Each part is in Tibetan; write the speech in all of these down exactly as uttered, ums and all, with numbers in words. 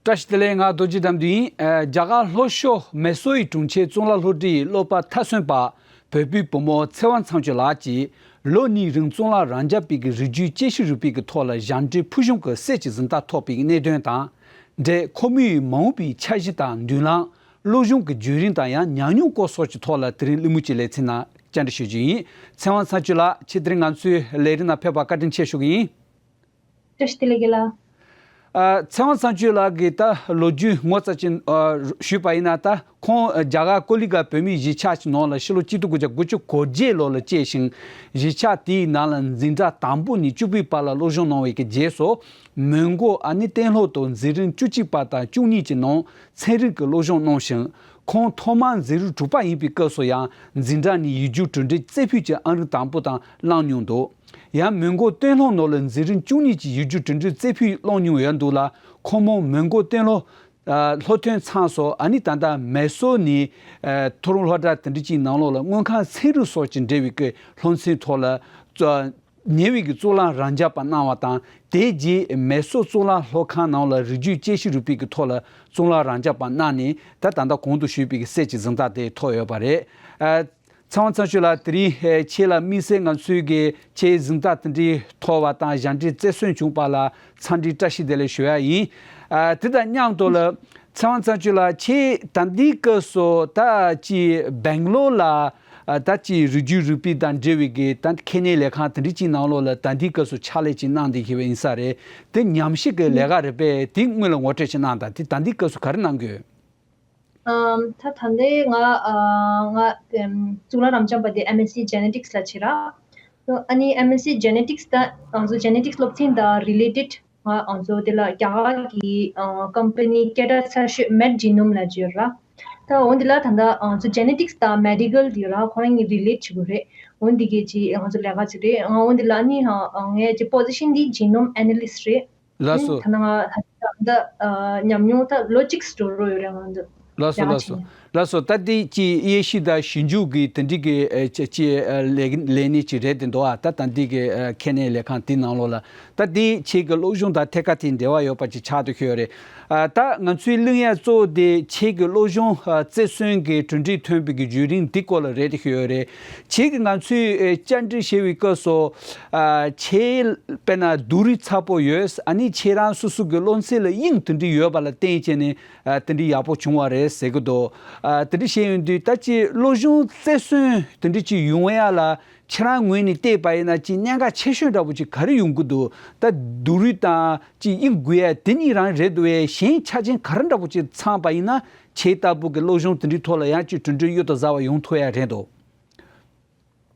བཀྲ་ཤིས་བདེ་ལེགས། ང་རྡོ་རྗེ་དམ་འདུས་ཡིན། ཨ། རྒྱ་གར་ལྷོ་ཕྱོགས་མེ་སོར་ཡི་གྲོང་ཁྱེར་གཙུག་ལག་སློབ་གྲྭའི་སློབ་པ་མཐའ་སོན་པ་བོད་པའི་བུ་མོ་ཚེ་དབང་ཚངས་སྐྱོད་ལགས་ཀྱིས་ལོ་གཉིས་རིང་གཙུག་ལག་རབ་འབྱམས་པའི་གི་རིགས་རྒྱུད་དཔྱད་ཞིབ་རིག་པའི་གི་ཐོག་ལ་ཞབས་འདྲེན་ཕུལ་བྱུང་གི་གསེར་གྱི་གཟེངས་རྟགས་ཐོབ་པའི་གནད་དོན་དང་འབྲེལ། ཁོ་མོས་མ་འོངས་པའི་འཆར་གཞི་དང་མདུན་ལམ། སློབ་སྦྱོང་གི་བརྒྱུད་རིམ་དང་ཡང་ཉམས་མྱོང་སྐོར་སོགས་ཀྱི་ཐོག་ལ་དེ་རིང་གླེང་མོལ་གྱི་ལེ་ཚན་ནང་བཅར་འདྲི་ཞུ་རྒྱུ་ཡིན། ཚེ་དབང་ཚངས་སྐྱོད་ལགས། ཁྱེད་དེ་རིང་ང་ཚོའི་ལས་རིམ་ནང་ཕེབས་པར་བཀའ་དྲིན་ཆེ་ཞུ་གི་ཡིན། བཀྲ་ཤིས་བདེ་ལེགས་རྒན་ལགས། ཨ། ཚེ་དབང་ཚངས་སྐྱོད་ལགས་ཀྱི་ད་ལོ་རྒྱུས་ངོ་མཚར་ཅན། ཨ། ཞུས་པ་ཡིན་ན། ད་ཁོང་རྒྱ་གར་ཀོ་ལི་གྷལ་བོད་མིའི་གཞིས་ཆགས་ཀྱི་ནང་ལ་ཕྱི་ལོ་གཅིག་སྟོང་དགུ་བརྒྱ་དགུ་བཅུ་གོ་བརྒྱད་ལོ་ལ་སྐྱེས་ཤིང་། གཞིས་ཆགས་དེའི་ནང་ལ་འཛིན་གྲྭ་དང་པོ་ནས་བཅུ་པའི་བར་ལ་སློབ་སྦྱོང་གནང་བའི་གི་རྗེས་སུ། མོན་གྷོ་ཨ་ནི་སྟོད་ལྷོ་དུ་འཛིན་རིམ་བཅུ་གཅིག་པ་དང་བཅུ་གཉིས་ཀྱི་ནང་ཚན་རིག་གི་སློབ་སྦྱོང་གནང་ཞིང་། ཁོང་ཐོག་མར་འཛིན་རིམ་དྲུག་པ་ཡིན་པའི་སྐབས་སུ་ཡང་འཛིན་གྲྭ་ནས་ཡིག་རྒྱུགས་གྲུབ་འབྲས་རྩེ་ཕུད་ཀྱི་ཨང་རིམ་དང་པོ་དང་བླངས་མྱོང་འདུག། ཡང་མོན་གྷོ་སྟོད་ལྷོ་ནང་ལ་འཛིན་རིམ་བཅུ་གཉིས་ཀྱི་ཡིག་རྒྱུགས་གྲུབ་འབྲས་རྩེ་ཕུད་བླངས་མྱོང་ཡོད་འདུག་ལ། ཁོང་མོ་མོན་གྷོ་སྟོད་ལྷོ། ཨ། སློབ་ཐོན་ཚར་སོང་། ཨ་ནི་ད་ལྟ་མེ་སོར་ནས། ཨ། མཐོ་རིམ་སློབ་གྲྭ་དེ་འདྲ་ཅིག་ནང་ལོགས་ལ་དངོས་ཁང་ཚན་རིག་སོགས་ཀྱི་འབྲེལ་བའི་གི་སློབ་ཚན་ཐོག་ལ་ཉེ་བའི་གི་གཙུག་ལག་རབ་འབྱམས་པ་གནང་བ་དང་། དེའི་རྗེས་མེ་སོར་གཙུག་ལག་སློབ་ཁང་ནང་ལ་རིགས་རྒྱུད་དཔྱད་ཞིབ་རིག་པའི་གི་ཐོག་ལ་གཙུག་ལག་རབ་འབྱམས་པ་གནང་ནས། ད་ད་ལྟ་གོང་དུ་ཞུས་པའི་གི་གསེར་གྱི་གཟེངས་རྟགས་དེ་ཐོབ་ཡོད་པ་རེད། ཨ། ཚེ་དབང་ཚངས་སྐྱོད་ལགས། དེ་རིང་ཁྱེད་ལ་དམིགས་བསལ་ང་ཚོའི་གི་ཁྱེད་གཟེངས་རྟགས་དེ་འདྲའི་ཐོབ་པ་དང་ཞབས་འདྲེན་རྩེར་སོན་བྱུང་བ་ལ་འཚམས་འདྲི་བཀྲ་ཤིས་བདེ་ལེགས་ཞུ་ཡ་ཡིན། ཨ། དེ་དང་མཉམ་དུ་ལ་ཚེ་དབང་ཚངས་སྐྱོད་ལགས། ཁྱེད་ད་ལྟའི་སྐབས་སུ་ད་ཅིག་སྦེང་ལོར་ལ། ཨ། ད་ཅིག་རིགས་རྒྱུད་རིག་པའི་དང་འབྲེལ་བའི་གི་ད་ཁེ་ནས་ལས་ཁང་དེ་འདྲ་ཅིག་ནང་ལོགས་ལ་ད་ལྟའི་སྐབས་སུ་ཕྱག་ལས་ཅིག་གནང་བསྡད་ཀྱི་ཡོད་པ་ཡིན་ས་རེད། དེ་ཉམས་ཞིབ་ཀྱི་ལས་ཀ་རེད་པས། དེ་སྔོན་ལ་ངོ་སྤྲོད་ཅིག་གནང་དང་། དེ་ད་ལྟའི་སྐབས་སུ་ག་རེ་གནང་གི་ཡོད། ཨམ། ད་ད་ལྟའི་ང་ཨ། ང་ཨམ། གཙུག་ལག་རབ་འབྱམས་པ་དེ་ཨེམ་ཨེས་སི་ཇེ་ནེ་ཊིག་སི་ལ་བྱས་ར། ཨ་ནི་ཨེམ་ཨེས་སི་ཇེ་ནེ་ཊིག་སི་ད་ང་ཚོ་ཇེ་ནེ་ཊིག་སི་སློབ་ཚན་དང་རི་ལེ་ཊེཌ། ང་ང་ཚོ་དེ་ལ་རྒྱ་གར་གྱི་ཨ། ཀམ་པ་ནི་སྐད་གྲགས་ཚ་ཤོས་མེད་ཇི་ནོམ་ལབ་ཀྱི་ཡོད་ར། ད་འོ་འདི་ལ་ད་ལྟ་ང་ཚོ་ཇེ་ནེ་ཊིག་སི་དང་མེ་ཌི་ཀལ་དེ་ར་ཁོ་རང་གཉིས་རི་ལེཊ་བྱེད་དགོས་རེད། འོ་འདི་གི་ཅི་ང་ཚོ་ལས་ཀ་ཅིག་རེད། ཨ། འོ་འདི་ལ་ནི་ཨ། ངའི་ཅི་པོ་ཟི་ཤན་འདི་ཇི་ནོམ་ཨེ་ན་ལི་སི་ཊི་རེད། ལགས་སོ། ཨ་ནི་ད་ང་ད་ལྟ་ཨ། ཉམས་མྱོང་ད་ལོ་གཅིག་འགྲོ་རོགས་ཡོད་རེད་ང་འདི། ལགས་སོ། ལས་ཀ་ལགས་སོ། བྱེད་ནས། ལགས་སོ། ད་འདི་ཅི་དབྱེ་ཞིབ་དང་ཞིབ་འཇུག་གི་དེ་འདྲི་གི་ཨ། ཅི་ཅི་ཨ། ལས་ལས་གནས་ཅིག་རེད་དེ་འདུག་ཨ། ད་ད་འདི་གི་ཨ། ཁེ་ནས་ལས་ཁང་དེ་ནང་ལོགས་ལ་ད་འདི་ཁྱེད་ཀྱི་སློབ་སྦྱོང་དང་ཐད་ཀར་དེ་འབྲེལ་བ་ཡོད་པ་ཅིག་ཆགས་བསྡད་ཡོད་རེད། ཨ། ད་ང་ཚོའི་གླེང་ཡ་གཙོ་བོ་དེ་ཁྱེད་ཀྱི་སློབ་སྦྱོང་ཨ། རྩེར་སོན་གྱི་གྲུབ་འབྲས་ཐོན་པའི་གི་བརྒྱུད་རིམ་འདི་སྐོར་ལ་རེད་དེ་ཡོད་རེད། ཁྱེད་ཀྱིས་ང་ཚོའི་ཨ། བཅར་འདྲི་བྱེད་པའི་སྐབས་སུ་ཨ། ཁྱེད་དཔེར་ན་སྡུག་རུས་ཚ་པོ་ཡོད། ཨ་ནི་ཁྱེད་རང་སོ་སོ་གི་སློབ་ཚན་ལ་དབྱིངས་དེ་འདྲ་ཡོད་པ་ལ་བརྟེན་བྱས་ནས་ཨ། དེ་འདྲ་ཡག་པོ་བྱུང་བ་རེད་ཟེར་གི་འདུག། ཨ། དེ་འདྲ་བཤད་ཡོང་དུས་ད་ཅི་སློབ་སྦྱོང་རྩེར་སོན་དེ་འདྲ་ཅིག་ཡོང་ཡ་ལ་ཁྱེད་རང་ངོས་ནས་བལྟས་པ་ཡིན་ན་ཅི་གནད་འགག་ཆེ་ཤོས་འདྲ་པོ་ཅིག་ག་རེ་ཡོང་གི་འདུག། ད་སྡུག་རུས་དང་ཅི་དབྱིངས་དགོས་ཡ་དེ་གཉིས་རང་རེད་འདུག་བས། གཞན་ཆ་རྐྱེན་ག་རེ་འདྲ་པོ་ཅིག་ཚང་པ་ཡིན་ན་ཁྱེད་ལྟ་བུ་གི་སློབ་སྦྱོང་དེ་འདྲའི་ཐོག་ལ་ཡང་ཅིག་གྲུབ་འབྲས་གཡུར་དུ་ཟ་བ་ཡོང་ཐུབ་ཡ་རེད་འདུག།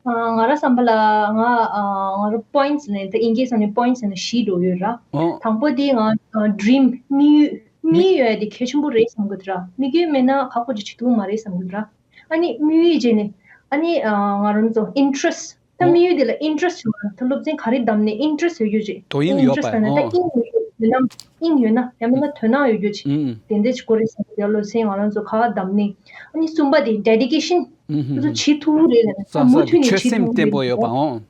ཨ། ང་རང་བསམ་པ་ལ་ང་ཨ། ང་རང་པོ་ཡིན་ཊི་ནས་ད་དབྱིན་སྐད་ཚོ་ནས་པོ་ཡིན་ཊི་ནས་བཞི་འགྲོ་ཡོད་ར། ཨོ། དང་པོ་དེ་ང་ཨ། ཌི་རིམ་དམིགས་ཡུལ། དམིགས་ཡུལ་ཡོད་དེ་གལ་ཆེན་པོ་རེད་བསམ་གི་འདུག་ར། དམིགས་ཡུལ་མེད་ན་ཁག་པོ་ཅིག་བྱེད་ཐུབ་མ་རེད་བསམ་གི་འདུག་ར། ཨ་ནི་དམིགས་ཡུལ་བྱས་ནས་ཨ་ནི་ཨ། ང་རང་ཚོ་ཨིན་ཊི་རེ་སི་ཊི། ད་ཨོ། དམིགས་ཡུལ་དེ་ལ་ཨིན་ཊི་རེ་སི་ཊི་བྱུང་བ་ད་སློབ་ཚན་ག་རེ་བདམས་ནས་ཨིན་ཊི་རེ་སི་ཊི་ཡོད་རྒྱུ་ཅིག། དོ་དབྱིངས་ཡོད་པ། ཨིན་ཊི་རེ་སི་ཊི་ལབ་ན་ད་ཨོ། དབྱིངས་ཡོད་དོན་ནམ་དབྱིངས་ཡོད་ན་ཡང་མིན་ན་དོན་སྣང་ཡོད་རྒྱུ་ཅིག། ཨུམ། དེ་འདྲ་ཅིག་དགོས་རེད་བསམ་གི་འདུག། སློབ་ཚན་ང་རང་ཚོ་ག་བདམས་ནས། ཨ་ནི་གསུམ་པ་དེ་ཌེ་ཌི་ཀེ་ཤན། ཨུམ། ཁོ་ཚོ་བྱེད་ཐུབ་རེད་ལབ་ན་ས་ས་མུ་མཐུད་ནས་ཆོད་བྱེད་སེམས་ཐུབ་བརྟན་པོ་རེད་ཡོད་པ། ལབ་ན། ཨོ།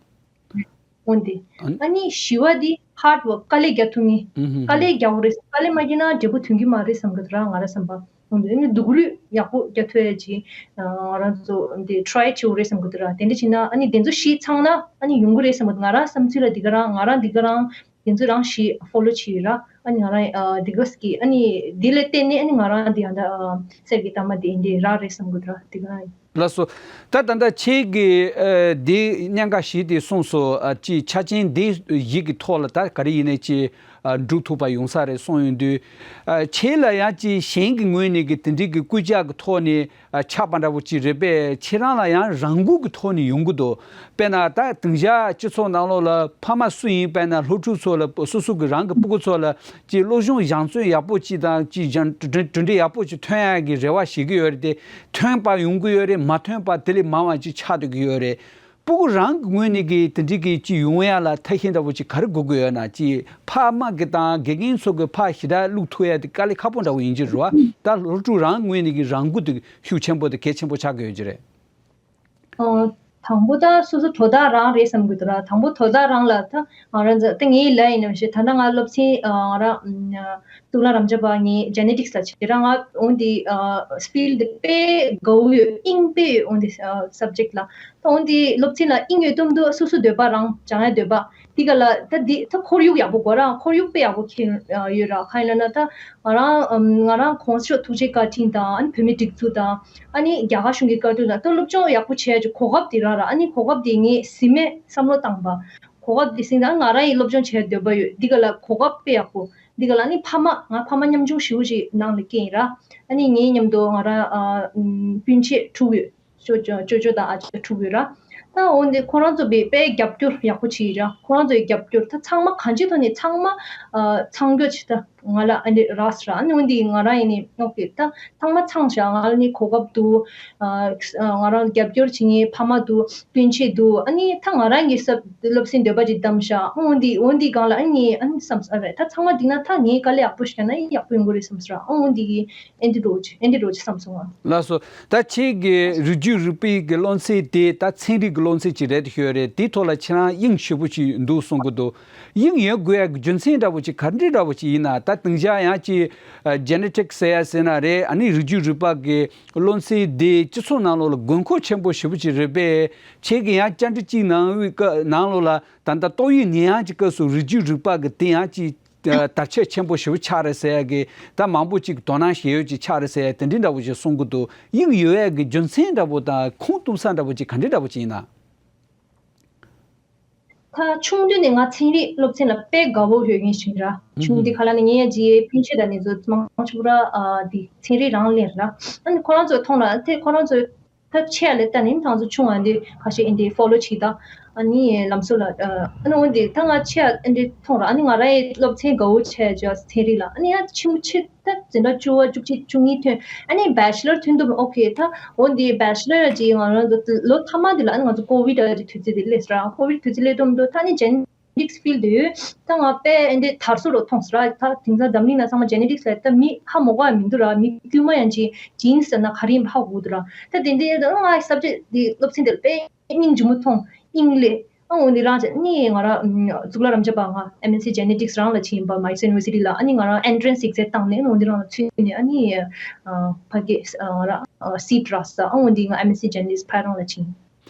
འོན་ཏེ། ཨ་ནི་བཞི་བ་འདི་ཧར་ཌི་ཝོརྐ། དཀའ་ལས་རྒྱག་ཐུབ་ངེས། ཨུ་ཧུ། དཀའ་ལས་རྒྱག་དགོས་རེད། དཀའ་ལས་མ་རྒྱག་ན་འབྲས་བུ་ཐོན་གྱི་མ་རེད་བསམ་གི་འདུག་ར། ང་རང་བསམ་པ། འོན་ཏེ་ཨ་ནི་སྡུག་རུས་ཡག་པོ་རྒྱག་ཐུབ་ཡ་ཅིག། ང་རང་ཚོ་འདི་ཊི་རའི་བྱེད་དགོས་རེད་བསམ་གི་འདུག་ར། དེ་འདྲ་བྱས་ན་ཨ་ནི་དེ་ཚོ་བཞི་ཚང་ན་ཨ་ནི་ཡོང་གི་རེད་བསམ་གི་འདུག། ང་རང་བསམ་ཚུལ་ལ་འདི་ག་རང་ང་རང་འདི་ག་རང་དེ་ཚོ་རང་བཞི་ཕོ་ལོ་བྱས་ཡོད་ར། ཨ་ནི་ང་རང་ཨ་འདི་ག་སྐྱིད། ཨ་ནི་འདི་ལ་བརྟེན་ནས་ཨ་ནི་ང་རང་འདི་ཡང་ད་ཨ་གསེར་གྱི་རྟགས་མ་འདི་འདི་རག་རེད་བསམ་གི་འདུག་ར། འདི་ག་རང་ཡིན། ལགས་སོ། ད་ད་ལྟ་ཁྱེད་ཀྱིས་ཨ་འདི་གནད་འགག་བཞི་དེ་གསུངས་སོང་། ཨ་ཅིག་ཆ་རྐྱེན་འདི་བཞི་གི་ཐོག་ལ་ད་ག་རེ་ཡིན་ནའི་ཅིག་ཨ་འགྲུབ་ཐུབ་པ་ཡོང་ས་རེད་གསུངས་ཡོང་དུས། ཨ་ཁྱེད་ལ་ཡང་ཅིག་གཞན་གྱི་ངོས་ནས་ཀྱི་དེ་འདྲའི་གི་སྐུལ་ལྕག་གི་ཐོག་ནས་ཨ་ཆགས་པ་འདྲ་པོ་ཅིག་རེད་པས། ཁྱེད་རང་ལ་ཡང་རང་འགུལ་གྱི་ཐོག་ནས་ཡོང་གི་འདུག། དཔེར་ན་ད་དེང་སང་སྤྱི་ཚོགས་ནང་ལོགས་ལ་ཕ་མ་སུ་ཡིན་པ་ཡིན་ན་སློབ་ཕྲུག་ཚོ་ལ་སོ་སོ་གི་རང་གི་སྤུ་གུ་ཚོ་ལ་ཅིག་སློབ་སྦྱོང་སྦྱང་བརྩོན་ཡག་པོ་ཅིག་དང་ཅིག་སྦྱང་གྲུབ་འབྲས་ཡག་པོ་ཅིག་ཐོན་ཡག་གི་རེ་བ་བྱེད་ཀྱི་ཡོད་རེད་དེ། ཐོན་པ་ཡོང་གི་ཡོད་རེད། མ་ཐོན་པ་དེ་ལས་མང་བ་ཅིག་ཆགས་སྡོད་ཀྱི་ཡོད་རེད། སྤུ་གུ་རང་གི་ངོས་ནས་ཀྱི་དེ་འདྲའི་གི་ཅིག་ཡོང་ཡ་ལ་ཐབས་ཤེས་འདྲ་པོ་ཅིག་ག་རེ་དགོས་ཀྱི་ཡོད་ན། ཅིག་ཕ་མ་གི་དང་དགེ་རྒན་ཚོ་གི་ཕར་ཞེ་དྲག་བླུག་ཐུབ་ཡ་དེ་དཀའ་ལས་ཁག་པོ་འདྲ་པོ་ཡིན་གྱི་རེད་བ། ད་སློབ་ཕྲུག་རང་ངོས་ནས་ཀྱི་རང་འགུལ་དེ་ཤུགས་ཆེན་པོ་དེ་གལ་ཆེན་པོ་ཆགས་ཀྱི་ཡོད་ཀྱི་རེད། ཨོ། ད་ དང་པོ་ད་སོ་སོ་དོ་བདག་རང་རེད་བསམ་གི་འདུག་ར། དང་པོ་དོ་བདག་རང་ལ་ད་ང་རང་ཚོ་ད་ངའི་ལབ་ཡིན་ནམ་ཞེས། ད་ལྟ་ང་སློབ་ཚན་ཨ་ང་རང་ཨ་གཙུག་ལག་རབ་འབྱམས་པ་ངའི་ཇེ་ནེ་ཊིག་སི་ལ་བྱེད་ར། ང་འོ་འདི་ཨ་ཕིལ་ཌི་དཔེ་དགའ་བོ་ཡོད། དབྱིངས་དཔེ་ཡོད། འོ་འདི་ཨ་སབ་ཇེག་ལ་ད་འོ་འདི་སློབ་ཚན་ལ་དབྱིངས་ཡོད་དུམ་དུ་སོ་སོ་འདོད་པ་རང་སྦྱང་ཡ་འདོད་པ་འདི་ག་ལ་ད་འདི་ད་ཁོར་ཡུག་ཡག་པོ་དགོས་ར། ཁོར་ཡུག་དཔེ་ཡག་པོ་ཁེལ་ཡོད་ར། གང་ཡིན་ལབ་ན་ད་ང་རང་ཨམ་ང་རང་གོང་ས་མཆོག་ཐུགས་རྗེ་བཀའ་དྲིན་དང་ཨ་ནི་བོད་མིའི་སྒྲིག་འཛུགས་དང་ཨ་ནི་རྒྱ་གར་གཞུང་གི་བཀའ་དྲིན་དང་ད་སློབ་སྦྱོང་ཡག་པོ་བྱས་ཀྱི་གོ་སྐབས་དེ་རག་ར། ཨ་ནི་གོ་སྐབས་དེ་ངས་ཟིན་མེད་བསམ་བློ་བཏང་པ། གོ་སྐབས་དེ་ཟིན་ད་ང་རང་ཡི་སློབ་སྦྱོང་བྱས་འདོད་པ་ཡོད། འདི་ག་ལ་གོ་སྐབས་དཔེ་ཡག་པོ། འདི་ག་ལ་ཨ་ནི་ཕ་མ་ང་ཕ་མ་ཉམ་ཆུང་ཞེ་པོ་ཅིག་ནང་ལ་སྐྱེས་ཡིན་ར། ཨ་ནི་ངའི་མཉམ་དུ་ང་རང་ཨ་ཨམ་སྤུན་མཆེད་དྲུག་ཡོད། ཅོ་ཅོ་ཅོ་ཅོ་དང་ཨ་ཅོ་དྲུག་ཡོད་ར། ད་འོ་འདི་ཁོ་རང་ཚོ་བས་དཔེ་རྒྱབ་སྐྱོར་ཡག་པོ་བྱེད་ཡིན་ར། ཁོ་རང་ཚོའི་རྒྱབ་སྐྱོར་ད་ཚང་མ་གང་ཅི་ཐོག་ནས་ཚང་མ་ཨ་ཚང་རྒྱུ་ཅིག་ད་ང་ལ་ཨ་འདི་རག་སོང་ར། ཨ་ནི་འོ་འདི་ང་རང་ཡིན་ནི་ཨོ་ཀེ་ད་ཚང་མ་ཚང་བཞག་ང་ལ་ནི་གོ་སྐབས་འདུག་ཨ་ང་རང་རྒྱབ་སྐྱོར་བྱེད་མཁན་ཕ་མ་འདུག་སྤུན་མཆེད་འདུག་ཨ་ནི་ད་ང་རང་གི་སློབ་ཚན་འདོད་པ་ཅིག་བདམས་བཞག་འོ་འདི་འོ་འདི་སྒང་ལ་ཨ་ནི་ཨ་ནི་བསམ་ས་རེད། ད་ཚང་མ་འདི་ན་ད་ངའི་དཀའ་ལས་ཡག་པོ་ཞིག་བྱས་ན་ཡག་པོ་ཡོང་གི་རེད་བསམ་ས་ར། འོ་འདི་གི་ཨེ་འདི་འགྲོ་ཅིག་ཨེ་འདི་འགྲོ་ཅིག་བསམ་སོང་ང་། ལགས་སོ། ད་ཁྱེད་ཀྱི་རིགས་རྒྱུད་རིག་པའི་གི་སློབ་ཚན་དེ་ད་ཚན་རིག་གི་སློབ་ཚན་ཅིག་རེད་ཤོད་རེད། དེའི་ཐོག་ལ་ཁྱེད་རང་དབྱིངས་ཞེ་པོ་ཅིག་འདུག་གསུང་གི་འདུག་དབྱིངས་ཡོད་དགོས་ཡ་གི་རྒྱུ་མཚན་འདྲ་པོ་ཅིག་ག་འདྲ་འདྲ་པོ་ཅིག་ཡིན་ན། ད་དེང་སང་ཡང་ཅིག་ཇེ་ནེ་ཊིག་ཟེར་ཡ་ཟེར་ན་རེད། ཨ་ནི་རིགས་རྒྱུད་རིག་པ་གི་སློབ་ཚན་དེ་སྤྱི་ཚོགས་ནང་ལོགས་ལ་དགོས་མཁོ་ཆེན་པོ་ཞེ་པོ་ཅིག་རེད་པས། ཁྱེད་ཀྱི་ཡང་བཅར་འདྲི་གཅིག་གནང་བའི་སྐབས་ནང་ལོགས་ལ་ད་ལྟ་ཏོག་དབྱིབས་ནད་ཡམས་ཀྱི་སྐབས་སུ་རིགས་རྒྱུད་རིག་པ་གི་དེ་ཡང་ཅིག་ཨ་དར་ཁྱབ་ཆེན་པོ་ཞེ་པོ་ཆགས་རེད་ཟེར་ཡ་གི་ད་མང་པོ་ཅིག་དོ་སྣང་བྱེད་ཡོད་ཅིག་ཆགས་རེད་ཟེར་ཡ་དེ་འདྲའི་འདྲ་པོ་ཞིག་གསུང་གི་འདུག་དབྱིངས་ཡོད་ཡ་གི་རྒྱུ་མཚན་འདྲ་པོ་དང་ཁུངས་གཏུགས་ས་འདྲ་པོ་ཅིག་ག་འདྲའི་འདྲ་པོ་ཅིག་ཡིན་ན། ད་ཆུང་དུས་ནས་ང་ཚན་རིག་སློབ་ཚན་ལ་དཔེ་དགའ་བོ་ཡོད་མཁན་ཞིག་ར། ཆུང་དུས་ཁ་ལ་ནས་ངའི་རྗེས་སྤུན་མཆེད་དང་ནི་ཚོ་མང་ཆེ་བ་ར་ཨ་འདི་ཚན་རིག་རང་ལེན་ར། ཨ་ནི་ཁོ་རང་ཚོ་མཐོང་ལ་དེ་ཁོ་རང་ཚོ་ཐབས་ཆེ་ལས་ལྟ་ནི་ཐང་ཚོ་ཆུང་བ་འདི་ཁ་ཤས་ཨིན་འདི་ཕོ་ལོ་བྱེད་ད། ཨ་ནི་ལམ་སྲོལ་ལ་ཨ་ནི་འོན་ཏེ་ད་ང་ཆེ་ཨ་འདི་མཐོང་ར། ཨ་ནི་ང་ར་ཡི་སློབ་ཚན་དགའ་བོ་ཆེ་ཅོ་ཚན་རིག་ལ་ཨ་ནི་ཡང་ཆེ་མོ་ཆེ་ད་འཛིན་གྲྭ་བཅུ་བ་བཅུ་གཅིག་བཅུ་གཉིས་ཐོན། ཨ་ནི་བེ་ཆི་ལར་ཐོན་དུས་ཨོ་ཁེ་ད་འོན་ཏེ་བེ་ཆི་ལར་ཅིག་ང་རང་ཚོ་ལོ་མཐའ་མ་འདི་ལ་ཨ་ནི་ང་ཚོ་ཀོ་བིད་ཨ་ཅིག་དུས་ཚོད་འདི་སླེབས་ར། ཀོ་བིད་དུས་ཚོད་སླེབས་དུས་ད་ཨ་ནི་ཇེ་ནེ་ཊིག་སི་ཕིལ་ཌི་ཡོད། ད་ང་དཔེ་ཨེ་འདི་དར་སོ་རུ་མཐོང་སོང་ར། ད་དེང་སང་འཛམ་གླིང་ན་ཚང་མ་ཇེ་ནེ་ཊིག་སི་ལ་ད་མི་ཧ་མ་གོ་བ་མི་འདུག་ར། མི་དཀྱུས་མ་ཡང་ཅིག་ཇིན་སི་ཟེར་ན་ག་རེ་ཡིན་པ་ཧ་གོ་འདུག་ར། ད་དེ་འདི་ད་ང་སབ་ཇེག་འདི་སློབ་ཚན་འདི་ལ་དཔེ་སྙིང་རྗེ་མོ་མཐོང་། དབྱིངས་ལས་ཨ་འོ་འདི་རང་ཅག་ནི་ང་རང་གཙུག་ལག་རབ་འབྱམས་པ་ང་ཨེམ་ཨེས་སི་ཇེ་ནེ་ཊིག་སི་རང་ལ་ཕྱིན་པ་མའི་སོར་ཡུ་ནི་ཝར་སི་ཊི་ལ། ཨ་ནི་ང་རང་ཨེན་ཊི་རན་སི་ཨེག་ཛམ་བཏང་ནས་ཨ་ནི་འོ་འདི་རང་ལ་ཚུད་ནས་ཨ་ནི་ཕ་གི་ང་རང་སིཊ་རག་ས། ཨ་འོ་འདི་ང་ཨེམ་ཨེས་སི་ཇེ་ནེ་ཊིག་སི་ཕ་རང་ལ་ཕྱིན།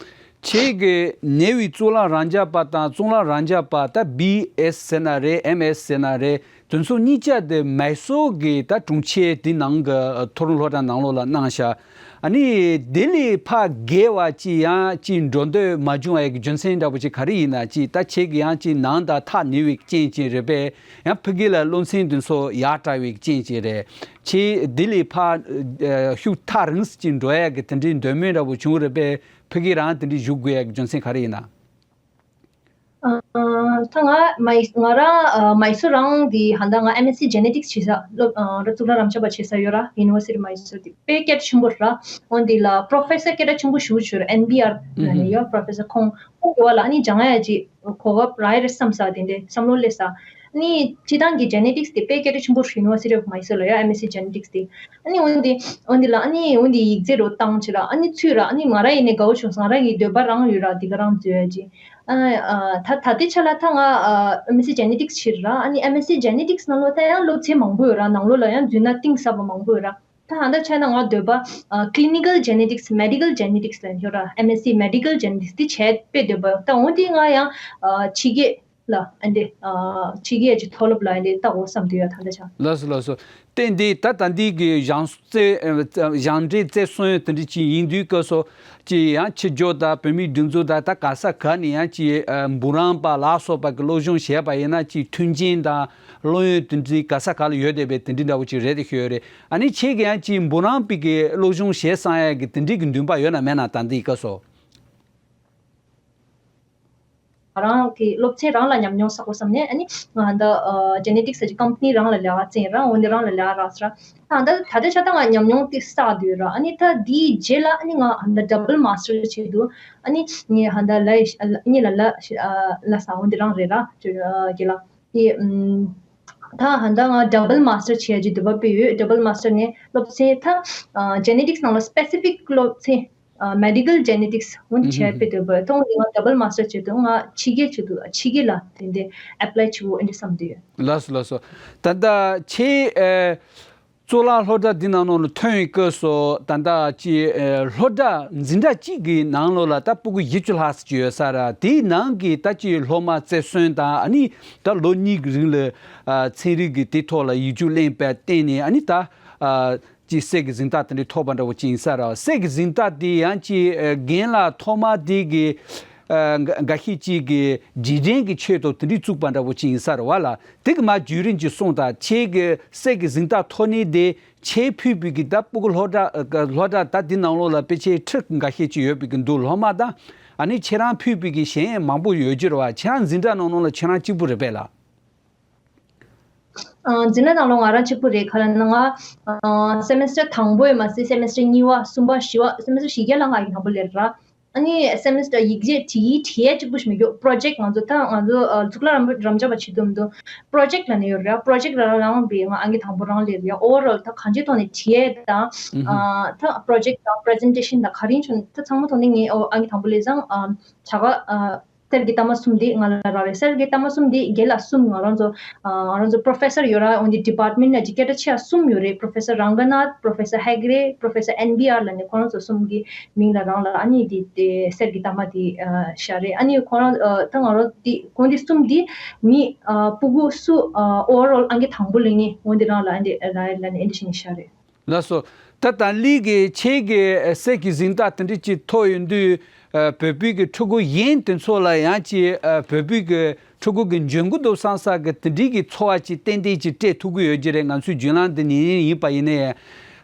ཁྱེད་ཀྱི་ཉེ་བའི་གཙུག་ལག་རབ་འབྱམས་པ་དང་གཙུག་ལག་རབ་འབྱམས་པ་ད་བི་ཨེས་ཟེར་ན་རེད། ཨེམ་ཨེས་ཟེར་ན་རེད། དེ་ཚོ་གཉིས་ཆ་དེ་མའི་སོར་གྱི་ད་དྲུང་ཆེ་དེ་ནང་གི་མཐོ་རིམ་སློབ་གྲྭ་ནང་ལོགས་ལ་གནང་ཤག་ཨ་ནི་དེ་ལས་ཕར་བརྒལ་བ་ཅི་ཡང་ཅི་འགྲོ་འདོད་མ་བྱུང་བའི་རྒྱུ་མཚན་འདྲ་པོ་ཅིག་ག་རེ་ཡིན་ན། ཅི་ད་ཁྱེད་ཀྱི་ཡང་ཅི་ནང་དང་ཐག་ཉེ་བའི་རྐྱེན་ཅིག་རེད་པས། ཡང་ཕ་གི་ལ་སློབ་ཚན་དེ་ཚོ་ཡར་དྲག་པའི་རྐྱེན་ཅིག་རེད། ཁྱེད་དེ་ལས་ཕར་ཤུགས་ཐག་རིང་ཅིག་འགྲོ་ཡ་གི་དེ་འདྲའི་འདོད་མོས་འདྲ་པོ་བྱུང་རེད་པས། ཕ་གི་རང་དེ་འདྲའི་བཞུགས་དགོས་ཡ་གི་རྒྱུ་མཚན་ག་རེ་ཡིན་ན། ཨ། ད་ང་མའི་ང་རང་ཨ་མའི་སོར་རང་གི་ཧན་ད་ང་ཨེམ་ཨེས་སི་ཇེ་ནེ་ཊིག་སི་བྱེད་ས་སློབ་ཨ་ར་གཙུག་ལག་རབ་འབྱམས་པ་བྱེད་ས་ཡོད་ར། ཡུ་ནི་ཝར་སི་ཊི་མའི་སོར་དེ་དཔེ་སྐད་གྲགས་ཆེན་པོ་ར། འོན་ཏེ་ལ་པྲོ་ཕེ་སར་སྐད་གྲགས་ཆེན་པོ་ཞེ་པོ་ཅིག་ཡོད་ར། ཨེན་བི་ཨར་ལབ་ནས་ཡོད། པྲོ་ཕེ་སར་ཁོང་ཁོང་གི་བ་ལ་ཨ་ནི་སྦྱང་ཡ་ཅིག་གོ་སྐབས་རག་ཡ་རེད་བསམ་ས་དེ་འདྲའི་བསམ་བློ་སླེབས་ས། ཨ་ནི་སྤྱི་བཏང་གི་ཇེ་ནེ་ཊིག་སི་དེ་དཔེ་སྐད་གྲགས་ཆེན་པོ་རེད། ཡུ་ནི་ཝར་སི་ཊི་ཨོཕ་མའི་སོར་ལ་ཡོད། ཨེམ་ཨེས་སི་ཇེ་ནེ་ཊིག་སི་དེ། ཨ་ནི་འོན་ཏེ་འོན་ཏེ་ལ་ཨ་ནི་འོན་ཏེ་ཡིག་ཚད་རོ་བཏང་ཆེ་ར། ཨ་ནི་ཚུད་ར། ཨ་ནི་ང་རང་ཡིན་ནས་དགའ་བོ་བྱུང་སོང་། ང་རང་གི་འདོད་པ་རང་ཡོད་ར། དེ་ག་རང་འཛོལ་ཡ་ཅིག་ཨ་ཨ་ད་ད་ལྟའི་ཆ་ལ་ད་ང་ཨ་ཨེམ་ཨེས་སི་ཇེ་ནེ་ཊིག་སི་བྱེད་ར། ཨ་ནི་ཨེམ་ཨེས་སི་ཇེ་ནེ་ཊིག་སི་ནང་ལོགས་ད་ཡང་སློབ་ཚན་མང་པོ་ཡོད་ར། ནང་ལོགས་ལ་ཡང་འཛུལ་ན་གཏིང་ཟབ་པ་མང་པོ་ཡོད་ར། ད་ཧ་ད་ཆ་ན་ང་འདོད་པ་ཨ་ཀི་ལི་ནི་ཀལ་ཇེ་ནེ་ཊིག་སི་མེ་ཌི་ཀལ་ཇེ་ནེ་ཊིག་སི་ལ་ཡོད་ར། ཨེམ་ཨེས་སི་མེ་ཌི་ཀལ་ཇེ་ནེ་ཊིག་སི་དེ་བྱས་དཔེ་འདོད་པ་ཡོད། ད་འོན་ཏེ་ང་ཡང་ཨ་ཕྱི་རྒྱལ་ལ་ཨ་འདི་ཨ་ཕྱི་རྒྱལ་གྱི་མཐོ་སློབ་ལ་ཨ་འདི་ལྟ་དགོས་བསམ་དུས་ཡ་ད་ལྟ་ཆ། ལགས་སོ་ལགས་སོ། ཏན་ཏན་ད་ད་འདི་གི་སྦྱང་རྩེ་ཨ་སྦྱང་འབྲས་རྩེར་སོན་དེ་འདྲ་ཅིག་ཡིན་དུས་སྐབས་སུ་ཅིག་ཡང་ཕྱི་ཕྱོགས་དང་བོད་མིའི་སྒྲིག་འཛུགས་དང་ད་ག་ས་ག་ནས་ཡང་ཅིག་ཨ་འབུམ་རམས་པ་ལ་སོགས་པ་གི་སློབ་སྦྱོང་བྱས་པ་ཡིན་ན་ཅིག་མཐུན་རྐྱེན་དང་སློབ་ཡོན་དེ་འདྲའི་ག་ས་ག་ལ་ཡོད་བསྡད་པའི་དེ་འདྲའི་འདྲ་བོ་ཅིག་རེད་དེ་ཤོད་ཡོད་རེད། ཨ་ནི་ཁྱེད་ཀྱི་ཡང་ཅིག་འབུམ་རམས་པའི་གི་སློབ་སྦྱོང་བྱས་སོང་ཡ་གི་དེ་འདྲའི་གི་འདུན་པ་ཡོད་ན་མེད་ན་ད་འདི་སྐབས་སུ། ང་རང་གི་སློབ་ཚན་རང་ལ་ཉམས་མྱོང་བསགས་དགོས་བསམ་ནས། ཨ་ནི་ང་ད་ཨ་ཇེ་ནེ་ཊིག་སི་ཟེར་གྱི་ཀམ་པ་ནི་རང་ལ་ལས་ཀ་བཙལ་ར། འོ་འདི་རང་ལ་ལས་ཀ་རག་སོང་ར། ད་ད་ད་ལྟའི་ཆ་ད་ང་ཉམས་མྱོང་དེ་བསགས་སྡོད་ར། ཨ་ནི་ད་དེའི་རྗེས་ལ་ཨ་ནི་ང་ད་ཌབ་བལ་མ་སི་ཊར་བྱེད་འདུག་ཨ་ནི་ངས་ད་ལ་ཡི་ཨ་ལ་ལ་ལ་ས་འོ་འདི་རང་རེད་ར། ཅོ་ཨ་གི་ལ་དེ་ཨམ་ད་ད་ང་ཌབ་བལ་མ་སི་ཊར་བྱེད་ཀྱི་འདོད་པ་དཔེ་ཡོད། ཌབ་བལ་མ་སི་ཊར་ནས་སློབ་ཚན་ད་ཨ་ཇེ་ནེ་ཊིག་སི་ནང་ལ་སི་པེ་སི་ཕིག་སློབ་ཚན་ medical genetics འོ་འདི་བྱས་པའི་དོན་པ་ཐོག་ནས་ང་double master བྱས་དུས་ང་ཕྱི་རྒྱལ་བྱས་དུས་ཕྱི་རྒྱལ་ལ་དེ་འདྲའི་apply བྱེད་དགོས་འདྲ་བསམ་དུས། ལགས་སོ་ལགས་སོ། ད་ལྟ་ཁྱེད་ཨེ། གཙུག་ལག་སློབ་གྲྭ་འདི་ནང་ལོགས་ལ་ཐོན་ཡོང་སྐབས་སུ་ད་ལྟ་ཅི་ཨེ། སློབ་གྲྭ་འཛིན་གྲྭ་གཅིག་གི་ནང་ལོགས་ལ་ད་སྤུ་གུ་བཞི་བཅུ་ལྷག་ཙམ་ཅིག་ཡོད་ས་རེད། དེའི་ནང་གི་ད་ཅི་སློབ་མ་རྩེར་སོན་དང་ཨ་ནི་ད་ལོ་གཉིས་ཀྱི་རིང་ལ་ཨ། ཚན་རིག་གི་དེ་ཐོག་ལ་ཡིག་རྒྱུགས་ལེན་པར་བརྟེན་ནས་ཨ་ནི་ད་ཨ། ཅིག་གསེར་གྱི་གཟེངས་རྟགས་དེ་འདྲ་ཐོབ་པ་འདྲ་བོ་ཅིག་ཡིན་ས་རེད། གསེར་གྱི་གཟེངས་རྟགས་དེ་ཡང་ཅིག་ཨ། རྒན་ལགས་ཐོག་མ་དེ་གི་ཨ། འགའ་འགའ་ཤས་ཅིག་གིས་རྗེས་དྲན་གྱི་ཆེད་དུ་དེ་འདྲའི་བཙུགས་པ་འདྲ་བོ་ཅིག་ཡིན་ས་རེད་བ་ལ། དེ་གི་མ་བརྒྱུད་རིམ་གྱི་གསུང་དང་ཁྱེད་ཀྱི་གསེར་གྱི་གཟེངས་རྟགས་ཐོབ་ནི་དེ་ཁྱེད་ཕུད་པའི་གི་ད་སྤུ་གུ་སློབ་གྲྭ་སློབ་གྲྭ་ད་འདི་ནང་ལོགས་ལ་དཔེ་ཆའི་ཁྲི་འགའ་ཤས་ཅིག་ཡོད་པའི་གི་འདུག་སློབ་མ་དང་ཨ་ནི་ཁྱེད་རང་ཕུད་པའི་གི་གཞན་མང་པོ་ཡོད་ཀྱི་རེད་བ། ཁྱེད་རང་འཛིན་གྲྭ་ནང་ལོགས་ལ་ཁྱེད་རང་གཅིག་པུ་རེད་པས་ལགས། ཨ། འཛིན་གྲྭ་ནང་ལོགས་ང་རང་གཅིག་པུ་རེད། ག་ལ་ན་ང་ཨ། semester དང་པོ་ཡིན་མ་ཟད་semester གཉིས་པ་གསུམ་པ་བཞི་པ་semester བཞི་བརྒྱ་ལ་ང་ཡིག་དང་པོ་ལེན་ར། ཨ་ནི་semester ཡིག་ཆ་བྲིས་བྲིས་ཡས་གཅིག་པུ་ཞིག་མི་འགྱོ། project ང་ཚོ་ད་ང་ཚོ་ཨ། གཙུག་ལག་རམ་རམ་འབྱམས་པ་བྱེད་དུས་མི་འདུག project ལབ་ནས་ཡོད་རེད། project ལ་རང་བའི་ང་ཨང་ཀི་དང་པོ་རང་ལེན་རེད། overall ད་གང་ཅིའི་ཐོག་ནས་བྲིས་ཡས་དང་ཨ། ད་project དང་presentation དང་ག་རེ་བྱུང་ད་ཚང་མ་ཐོག་ནས་ངས་ཨང་ཀི་དང་པོ་ལེན་ཙང་ཨ། བྱ་དགའ་ཨ། གསེར་གྱི་རྟགས་མ་གསུམ་དེ་ང་ལ་རག་རེད། གསེར་གྱི་རྟགས་མ་གསུམ་དེ་རྒན་ལགས་གསུམ་ང་རང་ཚོ་ཨ། ང་རང་ཚོ་professor ཡོད་ར། འོན་ཏེ་department ནང་གི་སྐད་གྲགས་ཆེ་བ་གསུམ་ཡོད་རེད། Professor Ranganathan, Professor Hegde, Professor N B R ལབ་ནས་ཁོ་རང་ཚོ་གསུམ་གྱི་མིང་ལ་རག་ལ། ཨ་ནི་དེ་དེ་གསེར་གྱི་རྟགས་མ་དེ་ཨ། བཞག་རེད། ཨ་ནི་ཁོ་རང་ཨ། ད་ང་རང་དེ་ཁོང་དེ་གསུམ་དེ་མི་ཨ། སྤུ་གུ་སུ་ཨ། overall ཨང་ཀི་དང་པོ་ལེན་ནི་འོན་ཏེ་རང་ལ་ཨ་འདི་རག་ལ་ནི་ཨ་འདི་བྱས་ནས་བཞག་རེད། ལགས་སོ། ད་ད་ལི་གི་ཁྱེད་ཀྱི་གསེར་གྱི་གཟེངས་རྟགས་དེ་འདྲ་ཅིག་ཐོབ་ཡོང་དུས་བོད་པའི་གི་ཕྲུ་གུ་གཞན་དེ་ཚོ་ལ་ཡང་ཅིག་བོད་པའི་གི་ཕྲུ་གུ་གི་འཇོན་གི་འདུག་བསམ་ས་གི་དེ་འདྲའི་གི་ཚོར་བ་ཅིག་ཏན་ཏན་ཅིག་སྤྲད་ཐུབ་ཀྱི་ཡོད་ཀྱི་རེད། ང་ཚོའི་བརྒྱུད་ལམ་འདི་ནས་ཡིན་པ་ཡིན་ནའི་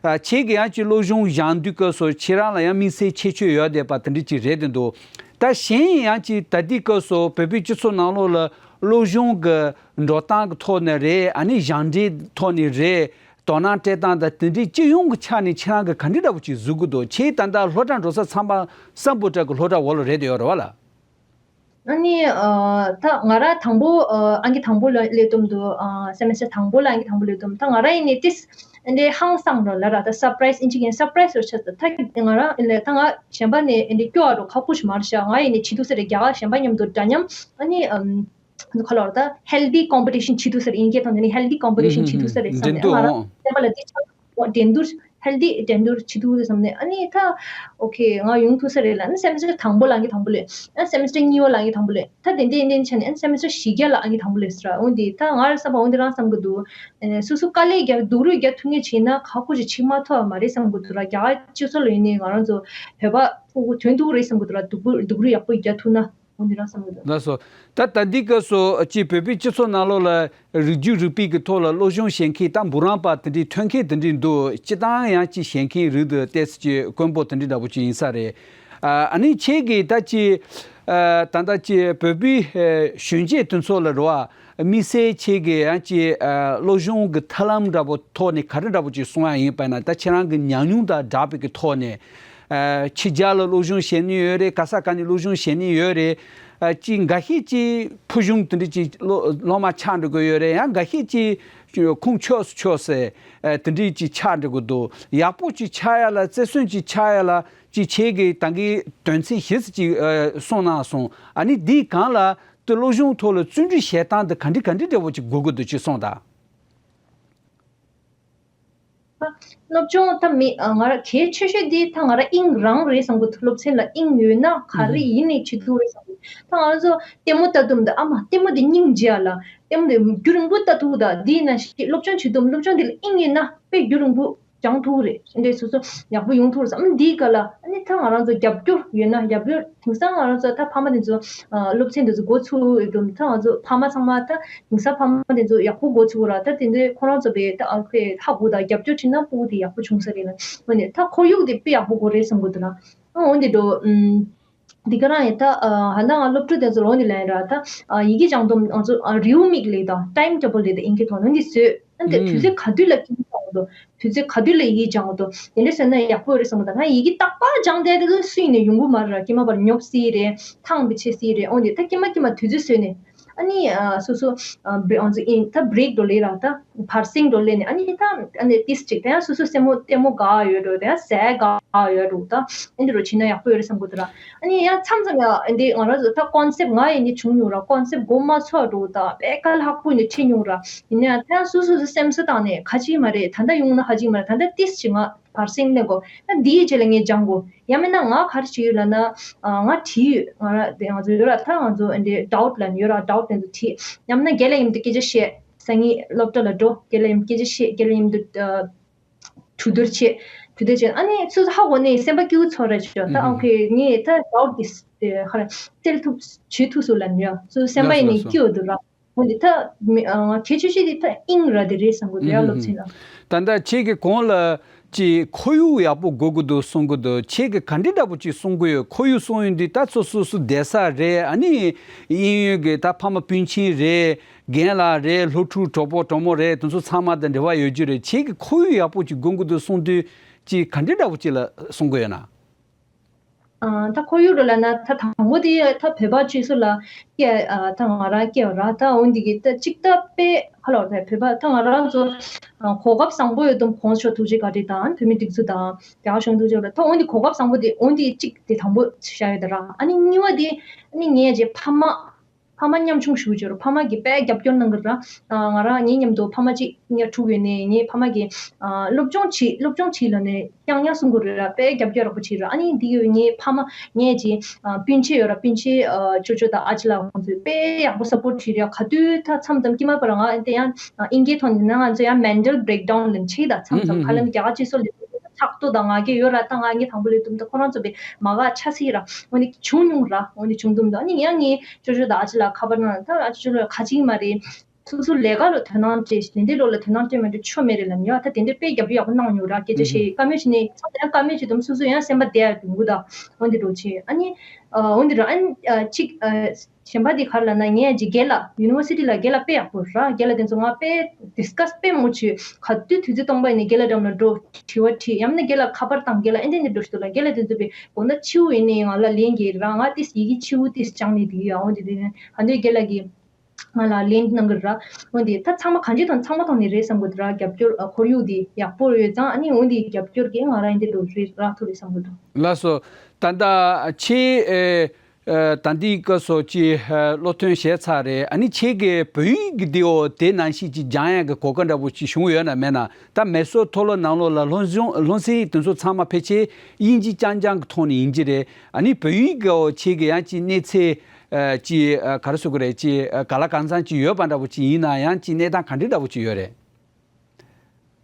ཁྱེད་ཀྱི་ཡང་ཅིག་སློབ་སྦྱོང་སྦྱང་དུས་སྐབས་སུ་ཁྱེད་རང་ལ་ཡང་དམིགས་བསལ་ཁྱད་ཆོས་ཡོད་བསྡད་པ་དེ་འདྲ་ཅིག་རེད་དེ་འདུག་ད་གཞན་ཡང་ཅིག་ད་ལྟའི་སྐབས་སུ་བོད་པའི་སྤྱི་ཚོགས་ནང་ལོགས་ལ་སློབ་སྦྱོང་གི་འགྲོ་སྟངས་ཀྱི་ཐོག་ནས་རེད། ཨ་ནི་སྦྱངས་འབྲས་ཐོག་ནས་རེད། དོ་སྣང་སྤྲད་སྟངས་དང་དེ་འདྲའི་སྤྱི་ཡོངས་ཀྱི་ཆ་ནས་ཁྱེད་རང་གིས་ག་འདྲ་འདྲ་པོ་ཅིག་གཟིགས་ཀྱི་འདུག་ཁྱེད་ད་ལྟ་སློབ་གྲྭ་འགྲོ་ས་ཚང་མ་སམ་བྷོ་ཊ་གི་སློབ་གྲྭ་འོག་ལ་རེད་དེ་ཡོད་རེད་བ་ལ། ཨ་ནི་ཨ་ད་ང་རང་དང་པོ་ཨ་ཨང་ཀི་དང་པོ་ལ་སླེབས་དུས་འདུག་ཨ་semester དང་པོ་ལ་ཨང་ཀི་དང་པོ་སླེབས་དུས་ད་ང་རང་ཡིན་ནི་ཏིས་འདི་ཧང་སངས་ར་ལ་ར་ད་surprise ཨིན་ཇི་གིན་surprise ར་ཆགས་ད་ད་ང་རང་ལ་ད་ང་གཞན་པ་ནས་འདི་སྐྱོ་བ་རོ་ཁག་པོ་ཞིག་མ་རེད་ཤག་ང་ཡིན་ནི་བྱིས་དུས་ཟེར་རྒྱ་གར་གཞན་པ་མཉམ་དུ་འདྲ་མཉམ་ཨ་ནི་ཨམ། ཁ་ལོར་ད་healthy competition བྱེད་ཐུབ་ས་རེད། ཨིན་སྐད་ཐོག་ནས་ནི་healthy competition བྱེད་ཐུབ་ས་རེད་བསམ་ནས་ང་རང་སེམས་པ་ལ་དེ་ཆགས་འགྲན་བསྡུར་healthy འགྲན་བསྡུར་བྱེད་ཐུབ་ས་རེད་བསམ་ནས་ཨ་ནི་ད་okay ང་ཡོང་ཐུབ་ས་རེད་ལ་ཨ་ནི་semester དང་པོ་ལ་ཨང་ཀི་དང་པོ་ལས་ཨ་semester གཉིས་པ་ལ་ཨང་ཀི་དང་པོ་ལས་ད་དེ་འདྲ་ཨིན་འདྲ་བྱས་ནས་ཨ་ནི་semester བཞི་བརྒྱ་ལ་ཨང་ཀི་དང་པོ་ལས་ཟེར་ར། འོན་ཏེ་ད་ང་རང་བསམ་པ་འོན་ཏེ་རང་བསམ་གི་འདུག་སོ་སོ་དཀའ་ལས་རྒྱག་སྡུག་རུས་རྒྱག་ཐུབ་ངེས་བྱས་ན་ཁག་པོ་ཞིག་ཕྱིན་མ་ཐུབ་པ་མ་རེད་བསམ་གི་འདུག་ར། རྒྱ་གར་སྤྱི་ཚོགས་ལ་ཡིན་ནའི་ང་རང་ཚོ་བོད་པ་ཕྲུ་གུ་དོན་སྡུག་རེད་བསམ་གི་འདུག་ར། སྡུག་རུས་སྡུག་རུས་ཡག་པོ་རྒྱག་ཐུབ་ན། འོ་འདི་རང་བསམ་གྱི་འདུག་ལགས་སོ། ད་ད་ལྟའི་སྐབས་སུ་ཅིག་བོད་པའི་སྤྱི་ཚོགས་ནང་ལོགས་ལ་རིགས་རྒྱུད་རིག་པའི་གི་ཐོག་ལ་སློབ་སྦྱོང་བྱེད་མཁན་དང་འབུམ་རམས་པ་དེ་འདྲའི་ཐོན་མཁན་དེ་འདྲའི་འདུག་སྤྱི་བཏང་ཡང་ཅིག་བྱེད་མཁན་རིགས་དེ་ཏོག་ཙམ་ཅིག་དཀོན་པོ་དེ་འདྲའི་འདྲ་པོ་ཅིག་ཡིན་ས་རེད། ཨ་ཨ་ནི་ཁྱེད་ཀྱིས་ད་ཅིག་ཨ་ད་ལྟ་ཅིག་བོད་པའི་ཨ་གཞོན་སྐྱེས་དེ་ཚོ་ལ་རེད་བ། དམིགས་བསལ་ཁྱེད་ཀྱིས་ཡང་ཅིག་ཨ་སློབ་སྦྱོང་གི་ཐབས་ལམ་འདྲ་པོ་ཐོག་ནས་ག་རེ་འདྲ་པོ་ཅིག་གསུང་ཡ་ཡིན་པ་ན་ད་ཁྱེད་རང་གི་ཉམས་མྱོང་དང་སྦྲགས་པའི་གི་ཐོག་ནས། ཨ་ཕྱི་རྒྱལ་ལ་སློབ་སྦྱོང་བྱེད་ནི་ཡོད་རེད། ག་ས་ག་ནས་སློབ་སྦྱོང་བྱེད་ནི་ཡོད་རེད། ཨ་ཅིག་འགའ་ཤས་ཅིག་ཕུལ་བྱུང་དེ་འདྲ་ཅིག་སློབ་སློབ་མ་ཆགས་འགྲོ་གི་ཡོད་རེད། ཡང་འགའ་ཤས་ཅིག་ཁོངས་ཆོས་སུ་ཆོས་སེ་ཨ་དེ་འདྲ་ཅིག་ཆགས་འགྲོ་གི་འདུག་ཡག་པོ་ཅིག་ཆགས་ཡ་ལ་རྩེར་སོན་ཅིག་ཆགས་ཡ་ལ་ཅིག་ཁྱེད་ཀྱིས་ད་གིན་དོན་ཚན་བཞི་ཙམ་ཅིག་ཨ་གསུངས་གནང་སོང་། ཨ་ནི་འདིའི་སྒང་ལ་དེ་སློབ་སྦྱོང་ཐོག་ལ་བརྩོན་འགྲུས་བྱེད་སྟངས་དེ་ག་འདྲ་ག་འདྲ་འདྲ་བོ་ཅིག་དགོས་ཀྱི་འདུག་ཅིག་གསུངས་དང་། སློབ་སྦྱོང་ད་མི་ང་རང་གལ་ཆེ་ཤོས་དེ་ད་ང་རང་དབྱིངས་རང་རེད་བསམ་གི་འདུག་སློབ་ཚན་ལ་དབྱིངས་ཡོད་ན་ག་རེ་ཡིན་ནའི་བྱེད་ཐུབ་རེད་བསམ་གི་འདུག་ད་ང་ཚོ་ལྟད་མོ་ལྟ་དུས་ད་ཨ་མ་ལྟད་མོ་དེ་སྙིང་རྗེ་ཡ་ལ་ལྟད་མོ་དེ་རྒྱུན་རིང་པོ་ལྟ་ཐུབ་ད་དེ་ཡིན་ན་ཞིག་སློབ་སྦྱོང་བྱེད་དུས་སློབ་སྦྱོང་དེ་ལ་དབྱིངས་ཡོད་ན་དཔེ་རྒྱུན་རིང་པོ་སྦྱང་ཐུབ་རེད། འདྲའི་སོ་སོ་ཡག་པོ་ཡོང་ཐུབ་རེད་བསམ། འདིའི་སྐབས་ལ་ཨ་ནི་ད་ང་རང་ཚོ་རྒྱབ་སྐྱོར་ཡོད་ན་རྒྱབ་སྐྱོར་དེང་སང་ང་རང་ཚོ་ད་ཕ་མ་དེ་ཚོ་སློབ་ཚན་དེ་ཚོ་འགོ་ཚུགས་ཡོད་དུས་ད་ང་ཚོ་ཕ་མ་ཚང་མ་ད་དེང་སང་ཕ་མ་དེ་ཚོ་ཡག་པོ་འགོ་ཚུགས་ར། ད་དེ་འདྲའི་ཁོ་རང་ཚོ་བས་ད་ཨ་ཁོས་ཧ་གོ་ད་རྒྱབ་སྐྱོར་བྱས་ན་སྤུ་གུ་དེ་ཡག་པོ་བྱུང་ས་རེད་ལ། འོ་ནས་ད་ཁོར་ཡུག་དེ་དཔེ་ཡག་པོ་དགོས་རེད་བསམ་གི་འདུག་ལ། འོ་འདི་འགྲོ་ཨུམ། འདི་ག་རང་ཡིན་ད་ཨ་ཧ་ན་ང་སློབ་ཕྲུག་དེ་ཚོ་ལོ་འདི་ལ་ཡིན་ར་ད་ཨ་ཡི་གེ་སྦྱང་དུས་ང་ཚོ་ཨ་རེའུ་མིག་ལས་དང་time table ལས་དང་ཨིན་སྐད་ཐོག་ནས་འདི་བཟོས། ཨ་འདི་དུས་ཚོད་ག་དུས་ལ་ཁྱིམ་སྦྱང་དུ་དུས་ཚོད་ག་དུས་ལ་ཡི་གེ་སྦྱང་དུ་དེ་འདྲ་བཟོས་ན་ཡག་པོ་རེད་བསམ་གི་འདུག་ང་ཡི་གེ་རྟག་པར་སྦྱང་བསྡད་དེ་སུ་ཡིན་ནས་ཡོང་གི་མ་རེད་ར། ཀྱེ་མ་པར་ཉོབ་སྲིད་རེད། ཐང་བི་ཆེ་སྲིད་རེད། འོ་འདི་ད་ཀྱེ་མ་ཀྱེ་མ་དུས་ཚོད་བཟོས་ནས་ ཨ་ནི་ཨ་སོ་སོ་ཨ་བི་ཨང་ཙི་ཨིན་ད་བྷི་རེག་འགྲོ་ལེ་ར་ད་བར་སེང་འགྲོ་ལེ་ནི་ཨ་ནི་ད་ཨ་ནི་ཏིས་ཅིག་ད་ཡང་སོ་སོ་སེམས་པ་ལྟད་མོ་དགའ་ཡོད་འགྲོ། ད་ཡང་ཟས་དགའ་ཡོད་འགྲོ། ད་ཨ་འདི་རུ་ཕྱིན་ན་ཡག་པོ་ཡོད་རེད་བསམ་གི་འདུག་ར། ཨ་ནི་ཡང་མཚམས་མཚམས་ཡང་ཨ་འདི་ང་རང་ཚོ་ད་ཀོན་སེབ་ང་ཡི་ནི་བྱུང་མྱོང་ར། ཀོན་སེབ་མགོ་མ་ཚོས་འགྲོ། ད་དཔེ་དཀའ་ལས་ཁག་པོ་ནི་འཕྲད་མྱོང་ར། ཡིན་ན་ཡང་ད་ཡང་སོ་སོ་སོ་སེམས་གསོ་བཏང་ནས་ཁ་ཅིག་མ་རེད། ད་ལྟ་ཡོང་ན་ཁ་ཅིག་མ་རེད། ད་ལྟ་ཏིས་ཅིག་ང་བར་སེང་ལེན་དགོས། ད་འདིའི་རྗེས་ལ་ངས་སྦྱང་དགོས། ཡང་མིན་ན་ང་ག་རེ་བྱེད་ཡོད་ལབ་ན། ཨ་ང་བྲིས་ཡོད། ང་ར་དེ་ང་ཚོ་ཡོད་ར། ད་ང་ཚོ་འདི་ཌའུཊ་ལབ་ནི་ཡོད་ར། ཌའུཊ་དེ་ཚོ་བྲིས། ཡང་མིན་ན་རྒན་ལགས་མཉམ་དུ་སྐད་ཆ་བཤད། སང་ཉིན་སློབ་གྲྭ་ལ་འགྲོ། རྒན་ལགས་མཉམ་དུ་སྐད་ཆ་བཤད། རྒན་ལགས་མཉམ་དུ་ཨ་གྲོས་བསྡུར་བྱེད། གྲོས་བསྡུར་བྱེད། ཨ་ནི་སོ་སོ་ཧ་གོ་ནས་སེམས་པ་སྐྱིད་པོ་ཚོར་ར་བྱོས། ད་ཨ་ཁེ་ངས་ད་ཌའུཊ་དེ་དེ་ཧ་ར་སེལ་ཐུབ་བྱེད་ཐུབ་སོང་ལབ་ནི་ཡ། སོ་སོ་སེམས་པ་ཡིན་ནས་སྐྱིད་པོ་འདུག་ར། འོན་ཏེ་ད་མི་ཨ་གལ་ཆེ་ཤོས་དེ་ད་དབྱིངས་ར་དེ་རེད་བསམ་གི་འདུག་ཡ། སློབ་ཚན་ལ། ད་ལྟ་ཁྱེད་ཀྱི་གོང་ལ་ཅིག་ཁོར་ཡུག་ཡག་པོ་དགོས་ཀྱི་འདུག་གསུང་གི་འདུག་ཁྱེད་ཀྱི་ག་འདྲ་འདྲ་པོ་ཅིག་གསུང་གི་ཡོད། ཁོར་ཡུག་གསུང་ཡོང་དུས་ད་སོ་སོ་སོ་བསྡད་ས་རེད། ཨ་ནི་དབྱིན་ཡུལ་གྱི་ད་ཕ་མ་སྤུན་མཆེད་རེད། རྒན་ལགས་རེད། སློབ་ཕྲུག་གྲོགས་པོ་གྲོགས་མོ་རེད། དེ་ཚོ་ཚང་མ་དང་འབྲེལ་བ་ཡོད་རྒྱུ་རེད། ཁྱེད་ཀྱི་ཁོར་ཡུག་ཡག་པོ་ཅིག་དགོས་ཀྱི་འདུག་གསུང་དུས་ཅིག་ག་འདྲ་འདྲ་པོ་ཅིག་ལ་གསུང་གི་ཡོད་ན། ཨ་ད་ཁོར་ཡུག་རུ་ལབ་ན་ད་དང་པོ་དེ་ད་བོད་པ་སྤྱི་ཚོགས་ལ་སྐྱེ་ཨ་ད་ང་རང་སྐྱེ་བ་ར། ད་འོན་ཏེ་གི་ད་གཅིག་ད་དཔེ་ཁ་ལོ་ད་བོད་པ་ད་ང་རང་ཚོ་ཨ་གོ་སྐབས་བཟང་པོ་ཡོད་དུམ་གོང་ཆོ་ཐུགས་རྗེ་བཀའ་དྲིན་དང་བོད་མི་སྒྲིག་འཛུགས་དང་རྒྱ་གཞུང་ཐུགས་རྗེ་ལ། ད་འོན་ཏེ་གོ་སྐབས་བཟང་པོ་དེ་འོན་ཏེ་གཅིག་དེ་དང་པོ་བཞག་ཡོད་ད་ར། ཨ་ནི་གཉིས་པ་དེ་ཨ་ནི་ངས་རྗེས་ཕ་མ་ཕ་མ་ཉམ་ཆུང་ཞུ་འབྱོར་ཕ་མ་གིས་དཔེ་རྒྱབ་སྐྱོར་གནང་གི་ར། ང་རང་ངའི་མཉམ་དུ་ཕ་མ་གཅིག་ཉ་དྲུག་ཡོད་ནས་ངའི་ཕ་མ་གིས་སློབ་སྦྱོང་བྱེད་སློབ་སྦྱོང་བྱེད་ལ་ནས་ཡང་ཡང་གསུང་གི་རེད་ར། དཔེ་རྒྱབ་སྐྱོར་རོགས་པ་བྱེད་ར། ཨ་ནི་འདི་ཡོད་ངའི་ཕ་མ་ངའི་གཅིག་སྤུན་མཆེད་ཡོད་ར། སྤུན་མཆེད་ཅོ་ཅོ་དང་ཨ་ཅེ་ལགས་ཁོང་ཚོས་དཔེ་ཡག་པོ་སབ་པོར་བྱེད་ར། ག་དུས་ད་མཚམས་མཚམས་ཀྱི་མ་པ་ར་ང་དེ་ཡང་ཨིན་སྐད་ཐོག་ནས་ན་ང་ཚོ་ཡང་mental breakdown་ལ་ཆེ་ད་མཚམས་མཚམས་ཁ་ལན་རྒྱ་གར་སྤྱི་ཚོགས་ལ་ཚགས་ཏོ་དང་ང་གི་ཡོད་ར། ད་ང་གི་དང་པོ་ལས་དུམ་ད་ཁོ་རང་ཚོ་པའི་མ་ག་ཆ་སི་ར། འོ་ནི་བྱུང་མྱོང་ར། འོ་ནི་བྱུང་དུམ་ད་ཨ་ནི་ཡང་ངའི་ཅོ་ཅོ་དང་ཨ་ཅེ་ལགས་ཁ་པར་ན་ད་ཨ་ཅེ་ཅོ་ལགས་ཁ་ཅིག་མ་རེད། སོ་སོ་ལས་ཀ་ལ་དོ་སྣང་སྤྲད་ཤིག་དེ་འདྲའི་ལོ་ལ་དོ་སྣང་སྤྲད་མ་འདྲ་ཆོ་མེད་རེད་ལབ་ཡ། ད་དེ་འདྲའི་དཔེ་རྒྱབ་རྒྱུ་ཡག་པོ་གནང་ཡོད་ར། སྐད་ཆ་བཤད་ཡིན་ཀ་མེད་ཞིག་ནས་ཚ་ཡང་ཀ་མེད་ཅིག་དུམ་སོ་སོ་ཡང་སེམས་པ་བདེ་ཡ་དུང་གུ་ད། འོན་ཏེ་འགྲོ་ཆེ་ཨ་ནི་འོན་ཏེ་འགྲོ་ཨ་ནི་གཅིག་གཞན་པ་དེ་ག་རེ་ལབ་ན་ངས་ཅིག་རྒན་ལགས་ཡུ་ནི་ཝར་སི་ཊི་ལ་རྒན་ལགས་དཔེ་ཡག་པོ་ར། རྒན་ལགས་དེ་ཚོ་ང་དཔེ་ཌིས་ཀ་སི་དཔེ་མང་པོ་བྱོས། ག་དུས་དུས་ཚོད་སྟོང་པ་ཡིན་ནས་རྒན་ལགས་འགྲམ་ལ་འགྲོ་དྲི་བ་དྲིས། ཡང་ན་རྒན་ལགས་ཁ་པར་བཏང་རྒན་ལགས་ཨེ་འདྲ་འདྲ་འགྲོ་ཞིག་འདུག་ལ་རྒན་ལགས་དེ་ཚོ་པའི་དགོང་དག་ཕྱི་དབུགས་ཡིན་ནས་ང་ལ་ལན་རྒྱག་ར། ང་དེ་ཡི་གེ་ཕྱི་དབུགས་དེ་སྦྱངས་ནས་དེ་ཡོད་ཨ། འོན་ཏེ་དེ་ག་དུས་རྒན་ལགས་ཀྱིས། ང་ལ་ལན་གནང་གི་ར། འོན་ཏེ་ད་ཚང་མ་གང་ཅི་དང་ཚང་མ་དང་ནི་རེད་བསམ་གི་འདུག་ར། རྒྱབ་སྐྱོར་ཨ་ཁོར་ཡུག་དེ་ཡག་པོ་ཡོད་ཙང་ཨ་ནི་འོན་ཏེ་རྒྱབ་སྐྱོར་གྱིས་ང་རང་འདི་འགྲོ་རེད་ར་ཐུབ་རེད་བསམ་གི་འདུག་ལགས་སོ། ད་ལྟ་ཁྱེད་ཨེ་ཨེ་ད་འདི་སྐབས་སུ་ཅི་ཨེ་སློབ་ཐོན་བྱས་ཚར་རེད། ཨ་ནི་ཁྱེད་ཀྱི་བོད་ཡིག་གི་དེའོ་དེ་ནང་བཞིན་ཅིག་སྦྱང་ཡག་གི་གོ་སྐབས་འདྲ་པོ་ཅིག་བྱུང་ཡོད་ན་མེད་ན། ད་མེ་སོར་མཐོ་སློབ་ནང་ལོགས་ལ་སློབ་སྦྱོང་སློབ་ཚན་དེ་ཚོ་ཚང་མ་ཕལ་ཆེར་དབྱིན་ཇི་རྐྱང་རྐྱང་གི་ཐོག་ནས་ཡིན་གྱི་རེད། ཨ་ནི་བོད་ཡིག་གི་འོ་ཁྱེད་ཀྱི་ཡང་ཅིག་གནས་ཚད། ཨ་ཅིག་ཨ་ག་རེ་ཟེར་དགོས་རེད། ཅིག་ཨ་ག་ལ་གང་འཚམ་ཅིག་ཡོད་པ་འདྲ་པོ་ཅིག་ཡིན་ན་ཡང་ཅིག་གནས་སྟངས་ག་འདྲ་འདྲ་པོ་ཅིག་ཡོད་རེད།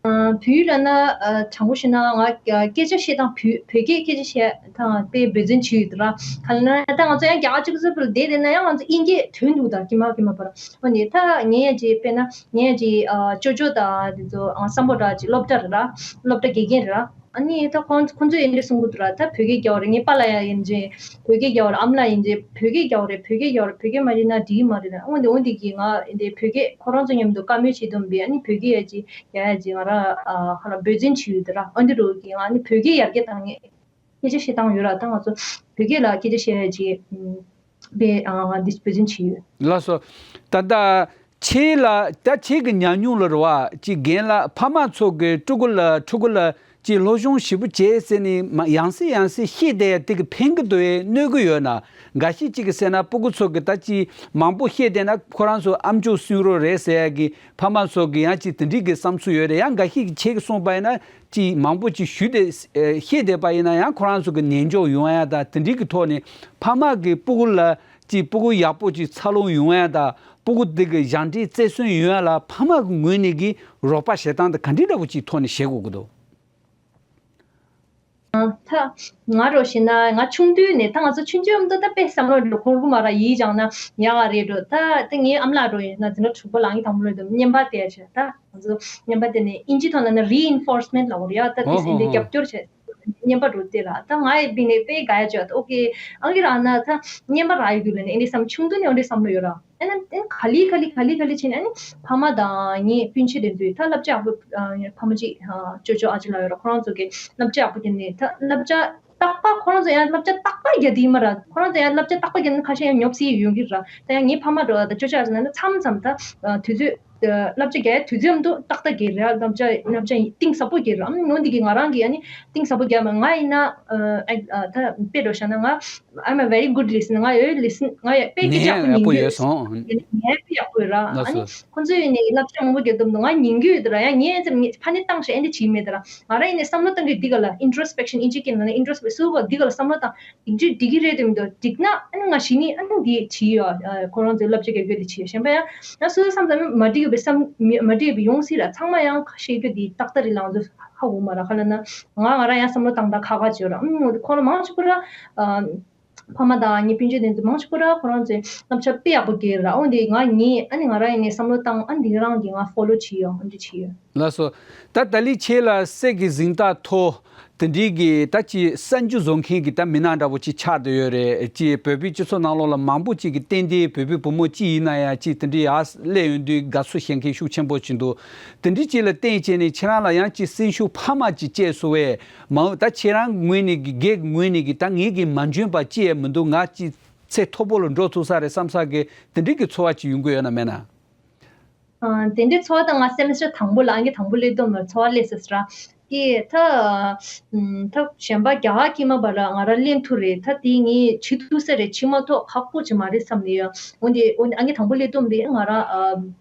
ཨ་བོད་ཡིག་ལབ་ན་ཨ་དྲང་པོ་བཤད་ན་ང་ཨ་སྐད་ཆ་བཤད་སྟངས་བོད་བོད་སྐད་སྐད་ཆ་བཤད་སྟངས་དཔེ་འབད་བརྩོན་བྱེད་ཡོད་དུ་ར། ག་ལ་ན་ད་ང་ཚོ་ཡང་རྒྱ་གར་སྤྱི་ཚོགས་ལ་བསྡད་བསྡད་ན་ཡང་ང་ཚོ་དབྱིན་སྐད་དོན་འདུག་ད་ཀྱི་མ་ཀྱི་མ་པར། འོ་ནི་ད་ངས་ཡང་ཅིག་དཔེར་ན་ངས་ཡང་ཅིག་ཨ་ཅོ་ཅོ་དང་དེ་ཚོ་ཨ་སམ་བྷོ་ཊ་ཅིག་སློབ་གྲྭ་རེད་ར། སློབ་གྲྭ་དགེ་རྒན་རེད་ར། ཨ་ནི་ད་ཁོང་ཁོང་ཚོས་ཡིན་འདྲ་གསུང་གི་འདུག་ར། ད་བོད་སྐད་རྒྱག་པ་རེད། ངའི་པཱ་ལགས་ཡང་ཡིན་ཅེ་བོད་སྐད་རྒྱག་པ་རེད། ཨ་མ་ལགས་ཡིན་ཅེ་བོད་སྐད་རྒྱག་པ་རེད། བོད་སྐད་རྒྱག་པ་རེད། བོད་སྐད་མ་རེད་ན་འགྲིག་གི་མ་རེད་ན། འོན་ཏེ་འོན་ཏེ་གི་ང་འདི་བོད་སྐད་ཁོ་རང་ཚོ་མཉམ་དུ་བཀའ་མོལ་བྱེད་དུས་པས་ཨ་ནི་བོད་སྐད་ཡ་ཅི་ཡ་ཡ་ཅི་ང་རང་ཨ་ཧ་ལ་འབད་བརྩོན་བྱེད་ཡོད་དེ་ར། ཨ་འདི་རུ་གི་ང་ནི་བོད་སྐད་ཡར་རྒྱས་བཏང་ངེས་སྐད་ཆ་བཤད་སྟངས་ཡོད་ར། ད་ང་ཚོ་བོད་སྐད་ལ་སྐད་ཆ་བཤད་ཡ་ཅི་པས་ཨ་ང་འདི་འབད་བརྩོན་བྱེད་ཡོད། ལགས་སོ། ད་ལྟ་ཁྱེད་ལ་ད་ཁྱེད་ཀྱི་ཉམས་མྱོང་ལ་རེད་བ། ཅིག་རྒན་ལགས་ཕ་མ་ཚོ་གི་ཕྲུ་གུ་ལ་ཕྲུ་གུ་ལ་ཅིག་སློབ་སྦྱོང་ཞིབ་པོ་བྱས་ཟེར་ནས་མ་ཡང་སེ་ཡང་སེ་བཤད་བསྡད་ཡ་དེ་གི་ཕན་གི་འདུག་ཨེ་གནོད་གི་ཡོད་ན། འགའ་ཤས་ཅིག་གི་ཟེར་ན་སྤུ་གུ་ཚོ་གི་ད་ཅིག་མང་པོ་བཤད་བསྡད་ན་ཁོ་རང་ཚོ་ཨམ་ཅོག་སུན་རོགས་རེད་ཟེར་ཡ་གི་ཕ་མ་ཚོ་གི་ཡང་ཅིག་དེ་འདྲའི་གི་བསམ་ཚུལ་ཡོད་རེད། ཡང་འགའ་ཤས་ཀྱིས་ཁྱེད་ཀྱིས་གསུངས་པ་ཡིན་ན་ཅིག་མང་པོ་ཅིག་ཞུས་ཏེ་ཨེ་བཤད་བསྡད་པ་ཡིན་ན་ཡང་ཁོ་རང་ཚོ་གི་ནན་འཇོག་ཡོང་ཡ་དང་དེ་འདྲའི་གི་ཐོག་ནས་ཕ་མ་གི་སྤུ་གུ་ལ་ཅིག་སྤུ་གུ་ཡག་པོ་ཅིག་འཚར་ལོངས་ཡོང་ཡ་དང་སྤུ་གུ་དེ་གི་སྦྱངས་འབྲས་རྩེར་སོན་ཡོང་ཡ་ལ་ཕ་མ་གི་ངོས་ནས་གི་རོགས་པ་བྱེད་སྟངས་དེ་ག་འདྲའི་འདྲ་པོ་ཅིག་ཐོག་ནས་བྱེད་དགོས་ཀྱི་འདུག་ད་ང་རོ་ཞེ་ན་ང་ཆུང་དུས་ནས་ད་ང་ཚོ་ཆུང་ཆུང་དུས་ད་དཔེ་བསམ་བློ་འགྲོ་འཁོར་གི་མ་ར་ཡིད་སྦྱངས་ན་ཡག་ག་རེད་འགྲོ། ད་ད་ངའི་ཨམ་ལགས་འགྲོ་ཡིན་ན་འཛིན་གྲྭ་དྲུག་པ་ལ་ངའི་དང་པོ་ལོ་དུ་བརྙན་པར་བལྟས་བྱས་ད་ང་ཚོ་བརྙན་པར་བལྟས་ནས་ཨིན་ཇི་ཐོག་ལ་ན་reinforcement་ལབ་དགོས་རེད་ཡ། ད་དེ་ཨོ་ཧོ་སེམས་ལ་ཧོ། རྒྱབ་སྐྱོར་བྱས་བརྙན་པར་འགྲོ་བལྟས་ར། ད་ང་ཡི་བི་ནས་དཔེ་དགའ་ཡ་བྱས་ད་ཨོ་ཀེ་ཨང་ཀི་རང་ན་ད་བརྙན་པར་རག་ཡོད་རྒྱུ་ལ་ནས་ཨེ་འདྲ་བསམ་ཆུང་དུས་ནས་ཨེ་འདྲ་བསམ་བློ་ཡོད་ར། ཨ་ནི་ཨ་ནི་ག་ལེ་ག་ལེ་ག་ལེ་ག་ལེ་བྱས་ནས་ཨ་ནི་ཕ་མ་དང་ངའི་སྤུན་མཆེད་དེ་ཚོས་ད་བསླབ་བྱ་ཡག་པོ་ཨ་ཕ་མ་གཅིག་ཨ་ཅོ་ཅོ་ཨ་ཅེ་ལགས་ཡོད་ར། ཁོ་རང་ཚོ་གིས་བསླབ་བྱ་ཡག་པོ་བསྟན་ནས་ད་བསླབ་བྱ་ རྟག་པར་ཁོ་རང་ཚོ་ཡང་བསླབ་བྱ་རྟག་པར་རྒྱག་གི་ཡིན་མ་རེད། ཁོ་རང་ཚོ་ཡང་བསླབ་བྱ་རྟག་པར་རྒྱག་ན་ཁ་ཤས་ཡང་ཉོབ་སྲིད་ཡོང་གི་རེད། ད་ཡང་ངའི་ཕ་མ་འདྲ་བ་དང་ཅོ་ཅོ་ཡང་ན་མཚམས་མཚམས་ད་དུས་ཚོད་བསླབ་བྱ་རྒྱག་ཡ་དུས་ཚོད་མ་གཏོགས་ཏག་ཏག་རྒྱག་རེད། བསླབ་བྱ་བསླབ་བྱ་གཏིང་ཟབ་པོ་རྒྱག་རེད། ཨམ་ནོ་འདི་གི་ང་རང་གི་ཡང་ནི་གཏིང་ཟབ་པོ་རྒྱག་མ། ང་ཡིན་ན་ཨ་ཨ་ད་དཔེ་འགྲོ་བཞག་ན་ང་I'm a very good listener. ང་ཡོད་listen. ང་ཡོད་དཔེ་སྐད་ཆ་ཡག་པོ་ཉན་ཡག་པོ་ཡོད་སོང་། ཉན་ཡག་པོ་ཡག་པོ་ཡོད་ར། ཨ་ནི་ཁོང་ཚོས་ཡིན་ནའི་བསླབ་བྱ་མང་པོ་རྒྱག་དུས་ང་ཉན་གྱི་ཡོད་དེ་ར། ཡང་ཉན་ཙམ་ངས་ཕ་ནས་བཏང་ཤག་ཨེ་འདྲ་བྱེད་མེད་དེ་ར། ང་རང་ཡིན་ནའི་བསམ་བློ་བཏང་གི་འདི་ག་ལ་introspection ཨིན་ཇི་སྐད་ནང་ན་introspect སུ་བ་འདི་ག་ལ་བསམ་བློ་བཏང་འདི་འགྲིག་འགྲིག་གི་རེད་དེ་མི་འདུག་འགྲིག་ན་ཨ་ནི་ང་གཞི་ནས་ཨ་ནི་འདི་བྱེད་ཡོད། ཁོ་རང་ཚོའི་བསླབ་བྱ་རྒྱག་རྒྱུ་དེ་བྱེད་ཡོད། གཞན་པ་ཡང་ང་སོ་སོ་བསམ་ཙམ་མ་འགྲིག་པའི་བསམ་མ་འགྲིག་པའི་ཡོང་སྲིད་ར། ཚང་མ་ཡང་ཁ་ཤས་རྒྱུ་འདི་ཏག་ཏག་རེད་ལ་ང་ཚོ་ཧ་གོ་མ་ར། ཁ་ལ་ན་ང་ང་རང་ཡང་བསམ་བློ་བཏང་ད་ཁག་ཁག་བྱོས་ར། ཨ་ནི་ཁོ་རང་མང་ཆེ་བོ་ར། ཕ་མ་དང་ངའི་སྤུན་མཆེད་དེ་ཚོ་མང་ཆེ་བོ་ར་ཁོ་རང་ཚོས་བསླབ་བྱ་དཔེ་ཡག་པོ་རྒྱག་ར། འོན་ཏེ་ང་ཉིད་ཨ་ནི་ང་རང་ཡིན་ནའི་བསམ་བློ་བཏང་ཨ་ནི་འདི་རང་གི་ང་ཕོ་ལོ་བྱེད་ཡོད། འོན་ཏེ་བྱེད་ཡོད། ལགས་སོ། ད་ད་ལི་ཆེ་ལ་སད་ཀྱི་གཟེངས་རྟགས་ཐོབ་དེ་འདྲའི་གི་ད་ཅི་གསར་འགྱུར་བཟོ་མཁན་གྱི་ད་མི་སྣ་འདྲ་པོ་ཅིག་ཆགས་བསྡད་ཡོད་རེད། ཅི་བོད་པའི་སྤྱི་ཚོགས་ནང་ལོགས་ལ་མང་པོ་ཅིག་གི་ཏན་ཏན་བོད་པའི་བུ་མོ་ཅི་ཡིན་ན་ཡང་ཅི་དེ་འདྲའི་ཡར་སླེབས་ཡོང་དུས་དགའ་བསུ་བྱེད་མཁན་ཤུགས་ཆེན་པོ་ཅིག་འདུག་དེ་འདྲའི་ཅིག་ལ་བརྟེན་བྱས་ནས་ཁྱེད་རང་ལ་ཡང་ཅི་སེམས་ཤུགས་འཕར་མ་ཅིག་སྐྱེས་སོང་བས། མ་འོངས་ད་ཁྱེད་རང་ངོས་ནས་ཀྱི་སྒེར་གྱི་ངོས་ནས་ཀྱི་ད་ངེད་ཀྱིས་མ་འཇོན་པ་ཅི་ཡང་མི་འདུག་ང་ཅི་ཚད་མཐོ་པོ་ལ་འགྲོ་ཐུབ་ས་རེད་བསམ་ས་གི་དེ་འདྲའི་གི་ཚོར་བ་ཅིག་ཡོང་གི་ཡོད་ན་མེད་ན། ཨ། དེ་འདྲའི་ཚོར་བ་དང་ང་སེ་མི་སི་ཊར་དང་པོ་ལ་ཨང་ཀི་དང་པོ་སླེབས་དུས་ལ་ཚོར་བ་སླེབས་སོང་ཟེར་ར། ཀི་ད་ཨ་ད་གཞན་པ་རྒྱ་གར་གྱི་མ་པ་ར་ང་རང་ལེན་ཐུབ་རེད། ད་དེ་ངས་བྱེད་ཐུབ་ས་རེད། བྱེད་མ་ཐུབ་ཁག་པོ་ཅིག་མ་རེད་བསམ་ནས་ཡོད། འོན་ཏེ་འོན་ཏེ་ཨང་ཀི་དང་པོ་སླེབས་དུས་དེ་ང་རང་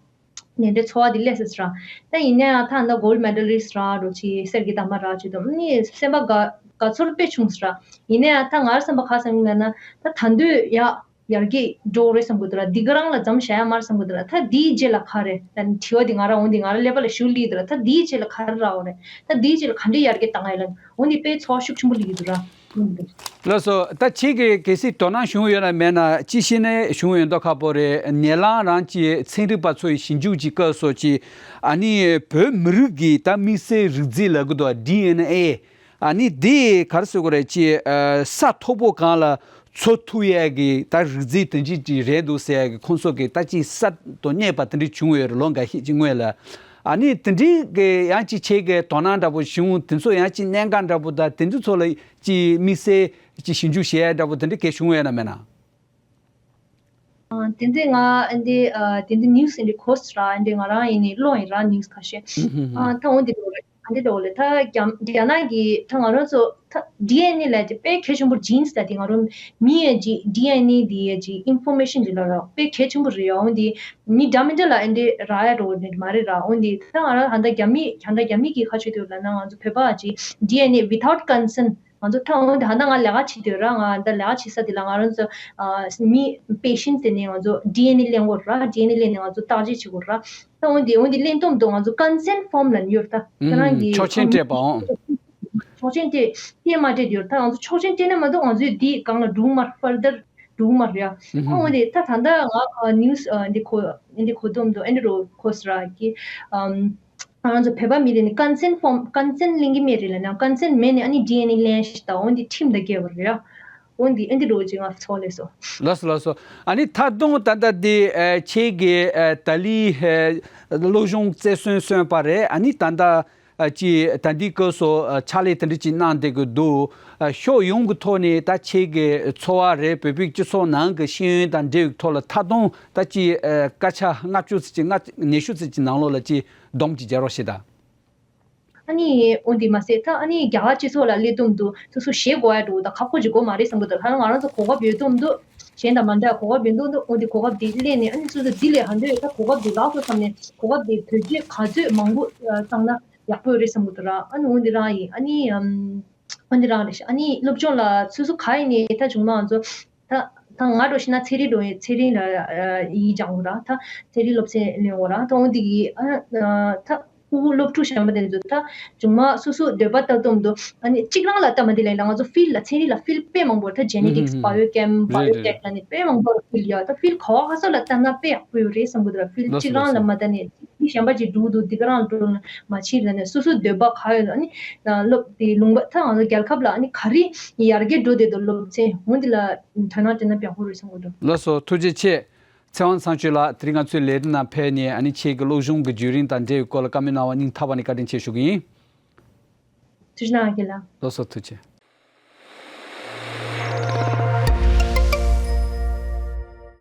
ཨ། དེ་འདྲའི་ཚོར་བ་དེ་སླེབས་སོང་ཟེར་ར། ད་ཡིན་ན་ཡང་ད་ད་གོལ་ཌི་མེ་ཌལ་ལིསི་ཊི་ར་འགྲོ་ཆེ་གསེར་གྱི་འདབ་མ་ར་བྱེད་དུས་ནི་སེམས་པ་དགའ་དགའ་ཚོར་དཔེ་བྱུང་ཟེར་ར། ཡིན་ན་ཡང་ད་ང་རང་སེམས་པ་ག་བསམ་ཡིན་ན་ད་ད་འདོད་ཡག་ཡར་རྒྱས་འགྲོ་རེད་བསམ་གི་འདུག་ར། འདི་ག་རང་ལ་མཚམས་བཞག་ཡ་མ་རེད་བསམ་གི་འདུག་ར། ད་འདིའི་རྗེས་ལ་ག་རེ། ད་དྲི་བ་འདི་ང་རང་འོང་འདི་ང་རང་ཀླད་པ་ལ་ཞུ་ལི་འདུག་ར། ད་འདིའི་རྗེས་ལ་ག་རེ་རག་འོ་རེད། ད་འདིའི་རྗེས་ལ་ག་འདྲའི་ཡར་རྒྱས་བཏང་ཡ་ལ་འོང་འདི་དཔེ་ཚོར་ཤུགས་ཆེན་པོ་སླེབས་ཀྱི་འདུག་ར། འོང་འདི། ལགས་སོ། ད་ཁྱེད་ཀྱི་གལ་སྲིད་དོ་སྣང་བྱུང་ཡོད་ན་མེད་ན་ཅི་ཤེས་ནས་བྱུང་ཡོད་མདོག་ཁ་པོ་རེད། ཉེ་ལམ་རང་གི་ཚན་རིག་པ་ཚོ་ཡི་ཞིབ་འཇུག་ཅིག་སྐབས་སོགས་ཀྱི་ཨ་ནི་བོད་མི་རིགས་ཀྱི་ད་དམིགས་བསལ་རིགས་རྫས་ལབ་གི་འདུག་ཌི་ཨེན་ཨེ། ཨ་ནི་དེ་ག་རེ་ཟེར་དགོས་རེད་ཅེས། ཨ་ས་མཐོ་པོ་གང་ལ་འཚོ་ཐུབ་ཡས་ཀྱི་ད་རིགས་རྫས་དེ་འདྲ་ཅིག་རེད་འདུག་ཟེར་ཡས་ཀྱི་ཁོང་ཚོ་གི་ད་ཅིག་ས་དང་བསྙད་པ་དེ་འདྲ་བྱུང་ཡོད་རེད། ལོ་འགའ་ཤས་ཀྱི་སྔོན་ལ། ཨ་ནི་དེ་འདྲའི་གི་ཡང་ཅིག་ཁྱེད་ཀྱི་དོ་སྣང་འདྲ་པོ་བྱུང་། དེ་ཚོ་ཡང་ཅིག་གནད་འགག་འདྲ་པོ་དང་དེ་ཚོ་ཚོ་ལ་ཅིག་དམིགས་བསལ་ཅིག་ཞིབ་འཇུག་བྱེད་ཡས་འདྲ་པོ་དེ་འདྲ་གས་བྱུང་ཡོད་ན་མེད་ན། ཨ། དེ་འདྲའི་ང་ཨ་འདི་ཨ་དེ་འདྲའི་ནིའུ་སི་དེ་འདྲའི་གོ་སོང་ར། ཨ་འདྲའི་ང་རང་ཡིན་ནའི་ཀློག་ཡིན་ར་ནིའུ་སི་ཁ་ཤས། ཨ་ད་འོ་འདི་འདྲ་རེད། ཨ་འདི་འདྲ་འོ་ལེ། ད་རྒྱ་རྒྱ་ནག་གི་ད་ང་རང་ཚོ་ད་ཌི་ཨེན་ཨེ་ལབ་ཡ་དེ་དཔེ་གལ་ཆེན་པོ། ཇིན་སི་ལབ་ཡ་དེ་ང་རང་མི་ཡི་ཇི་ཌི་ཨེན་ཨེ་དེ་ཡི་ཇི་ཨིན་ཕོར་མེ་ཤན་དེ་ལ་ར་དཔེ་གལ་ཆེན་པོ་རེད་ཡ། འོ་འདི་མི་འདྲ་མི་འདྲ་ལ་ཨ་འདྲའི་རག་ཡ་འདྲ་བོ་དེ་འདྲ་མ་རེད་ར། འོ་འདི་ད་ང་རང་ད་ལྟ་རྒྱ་མི་ད་ལྟ་རྒྱ་མི་གི་ཁ་ཆོས་དེ་ལབ་ན་ང་ཚོ་བོད་པ་ཇི་ཌི་ཨེན་ཨེ་without consent ང་ཚོ་ད་འོན་ཏེ་ད་ལྟ་ང་ལས་ཀ་བྱེད་དུས་ར། ང་ད་ལས་ཀ་བྱེད་ས་དེ་ལ་ང་རང་ཚོ་ཨ་མི་པེ་ཤན་དེ་ནས་ང་ཚོ་ཌི་ཨེན་ཨེ་ལེན་དགོས་ར། ཌི་ཨེན་ཨེ་ལེན་ནས་ང་ཚོ་བརྟག་དཔྱད་བྱེད་དགོས་ར། ད་འོན་ཏེ་འོན་ཏེ་ལེན་སྟོབས་འདུག་ང་ཚོ་ཀོན་སེན་ཕོམ་ལབ་ནི་ཡོད་རེད། ད་ཁྱེད་རང་གི་ཆོག་མཆན་སྤྲད་པའང་། ཆོག་མཆན་སྤྲད་སྤྲད་མ་སྤྲད་དེ་ཡོད་རེད། ད་ང་ཚོ་ཆོག་མཆན་སྤྲད་ན་མ་གཏོགས་ང་ཚོའི་འདི་སྒང་ལ་འགྲོ་གི་མ་རེད། ཕར་དར་འགྲོ་གི་མ་རེད་ཡ། ཨ་འོན་ཏེ་ད་ད་ལྟ་ང་ནིའུ་སི་འདི་གོ་འདི་གོ་སྟོབས་འདུག་ཨ་འདི་རུ་གོ་སོང་ར་གི་ཨམ། ང་རང་ཚོ་བོད་པ་མི་རེ་ནི་ཀོན་སེན་ཕོམ་ཀོན་སེན་ལེན་གི་མེད་རེད་ལབ་ན། ཀོན་སེན་མེད་ནི་ཨ་ནི་ཌི་ཨེན་ཨེ་ལེན་ཤི་ད་འོན་ཏེ་ཁྲིམས་དང་འགལ་བ་རེད་ཡ། འོན་ཏེ་ཨ་འདི་འདྲ་བོ་ཅིག་ང་ཚོ་ལས་སོ། ལགས་སོ་ལགས་སོ། ཨ་ནི་ད་དུང་ད་ལྟ་འདི་ཨ་ཁྱེད་ཀྱི་ཨ་ཏཱ་ལའི་ཨ་སློབ་སྦྱོང་རྩེར་སོན་སོན་པ་རེད། ཨ་ནི་ད་ལྟ་ཨ་ཅི་ད་འདི་སྐབས་སུ་ཨ་ཕྱག་ལས་དེ་འདྲ་ཅིག་གནང་བསྡད་ཀྱི་འདུག་ཨ་ཕྱོགས་ཡོངས་ཀྱི་ཐོག་ནས་ད་ཁྱེད་ཀྱི་ཚོར་བ་རེད། བོད་པའི་སྤྱི་ཚོགས་ནང་གི་ཤེས་ཡོན་དང་འབྲེལ་བའི་ཐོག་ལ་ད་དུང་ད་ཅི་ཨ་སྐད་ཆ་ལྔ་བཅུ་ཙམ་ཅིག་ལྔ་ཉི་ཤུ་ཙམ་ཅིག་ནང་ལོགས་ལ་ཅི་སྡོམ་ཅིག་རྒྱག་རོགས་བྱེད་དང་། ཨ་ནི་འོན་ཏེ་མ་ཟད་ད་ཨ་ནི་རྒྱ་གར་སྤྱི་ཚོགས་ལ་སླེབས་དུས་སོ་སོ་ཞེད་དགོས་ཡ་འགྲོ་ད་ཁག་པོ་ཅིག་དགོས་མ་རེད་བསམ་གི་འདུག་ད་ང་རང་ཚོ་གོ་སྐབས་ཡོད་དུས་གཞན་དང་མ་འདྲ་གོ་སྐབས་ཡོད་དུས་འོན་ཏེ་གོ་སྐབས་དེ་སླེབས་ནས་ཨ་ནི་སོ་སོ་འདི་ལས་ཧ་འདོད་ད་གོ་སྐབས་དེ་རག་སོང་བསམ་ནས་གོ་སྐབས་དེ་བེད་སྤྱོད་ག་ཚོད་མང་པོ་བཏང་ན་ཡག་པོ་ཡོད་རེད་བསམ་གི་འདུག་ར། ཨ་ནི་འོན་ཏེ་རང་ཡིན་ཨ་ནི་ཨམ། འོན་ཏེ་རང་རེད་ཤག་ཨ་ནི་སློབ་སྦྱོང་ལ་སོ་སོ་ག་ཡིན་ནའི་ད་བྱུང་ན་ང་ཚོ་ད་ད་ང་འགྲོ་ཤི་ན་ཚེ་རིང་འགྲོ་ཡིན། ཚེ་རིང་ལ་ཡིག་སྦྱང་དགོས་ར། ད་ཚེ་རིང་སློབ་ཚན་ལེན་དགོས་ར། ད་འོ་འདི་གི་ཨ་ད་ཕྲུ་གུ་སློབ་ཕྲུག་གཞན་པ་དེ་ཚོ་ད་བྱུང་ན་སོ་སོ་འདོད་པ་ལྟར་གཏོང་འདུག་ཨ་ནི་གཅིག་རང་ལ་ལྟ་མ་དེ་ལ་ཡིན་ན་ང་ཚོ་ཕིལ་ལ་ཚེ་རིང་ལ་ཕིལ་དཔེ་མང་པོ་ད་ཇེ་ནེ་ཊིག་སི་བྷ་ཡོ་ཀེམ་བྷ་ཡོ་ཊེག་ལ་ནི་དཔེ་མང་པོ་ཕིལ་ཡོད། ད་ཕིལ་ག་བ་ག་ས་ལ་ལྟ་ན་དཔེ་ཡག་པོ་ཡོད་རེད་བསམ་གི་འདུག་ར། ཕིལ་གཅིག་རང་ལ་མ་ལྟ་ནས་མི་གཞན་པ་ཅིག་འགྲོ་འདུག་འདི་ག་རང་འགྲོ་མ་ཕྱིན་ལ་ནས་སོ་སོའི་འདོད་པ་ག་ཡོད་ཨ་ནི་སློབ་དེ་ལུང་པ་ད་ང་ཚོ་རྒྱལ་ཁབ་ལ་ཨ་ནི་ག་རེ་ཡར་རྒྱས་འགྲོ་བསྡད་འདུག་སློབ་ཚན་འོ་འདི་ལ་དོ་སྣང་སྤྲད་ན་ཡག་པོ་རེད་བསམ་གི་འདུག་ལགས་སོ། ཐུགས་རྗེ་ཆེ། ཚེ་དབང་ཚངས་སྤྱོད་ལགས། དེ་རིང་ང་ཚོའི་ལས་རིམ་ནང་ཕེབས་ནས་ཨ་ནི་ཁྱེད་ཀྱི་སློབ་སྦྱོང་གི་བརྒྱུད་རིམ་དང་འབྲེལ་བའི་སྐོར་ལ་བཀའ་མོལ་གནང་བ་སྙིང་ཐག་པ་ནས་བཀའ་དྲིན་ཆེ་ཞུ་གི་ཡིན། ཐུགས་རྗེ་གནང་། ལགས་སོ། ཐུགས་རྗེ་ཆེ།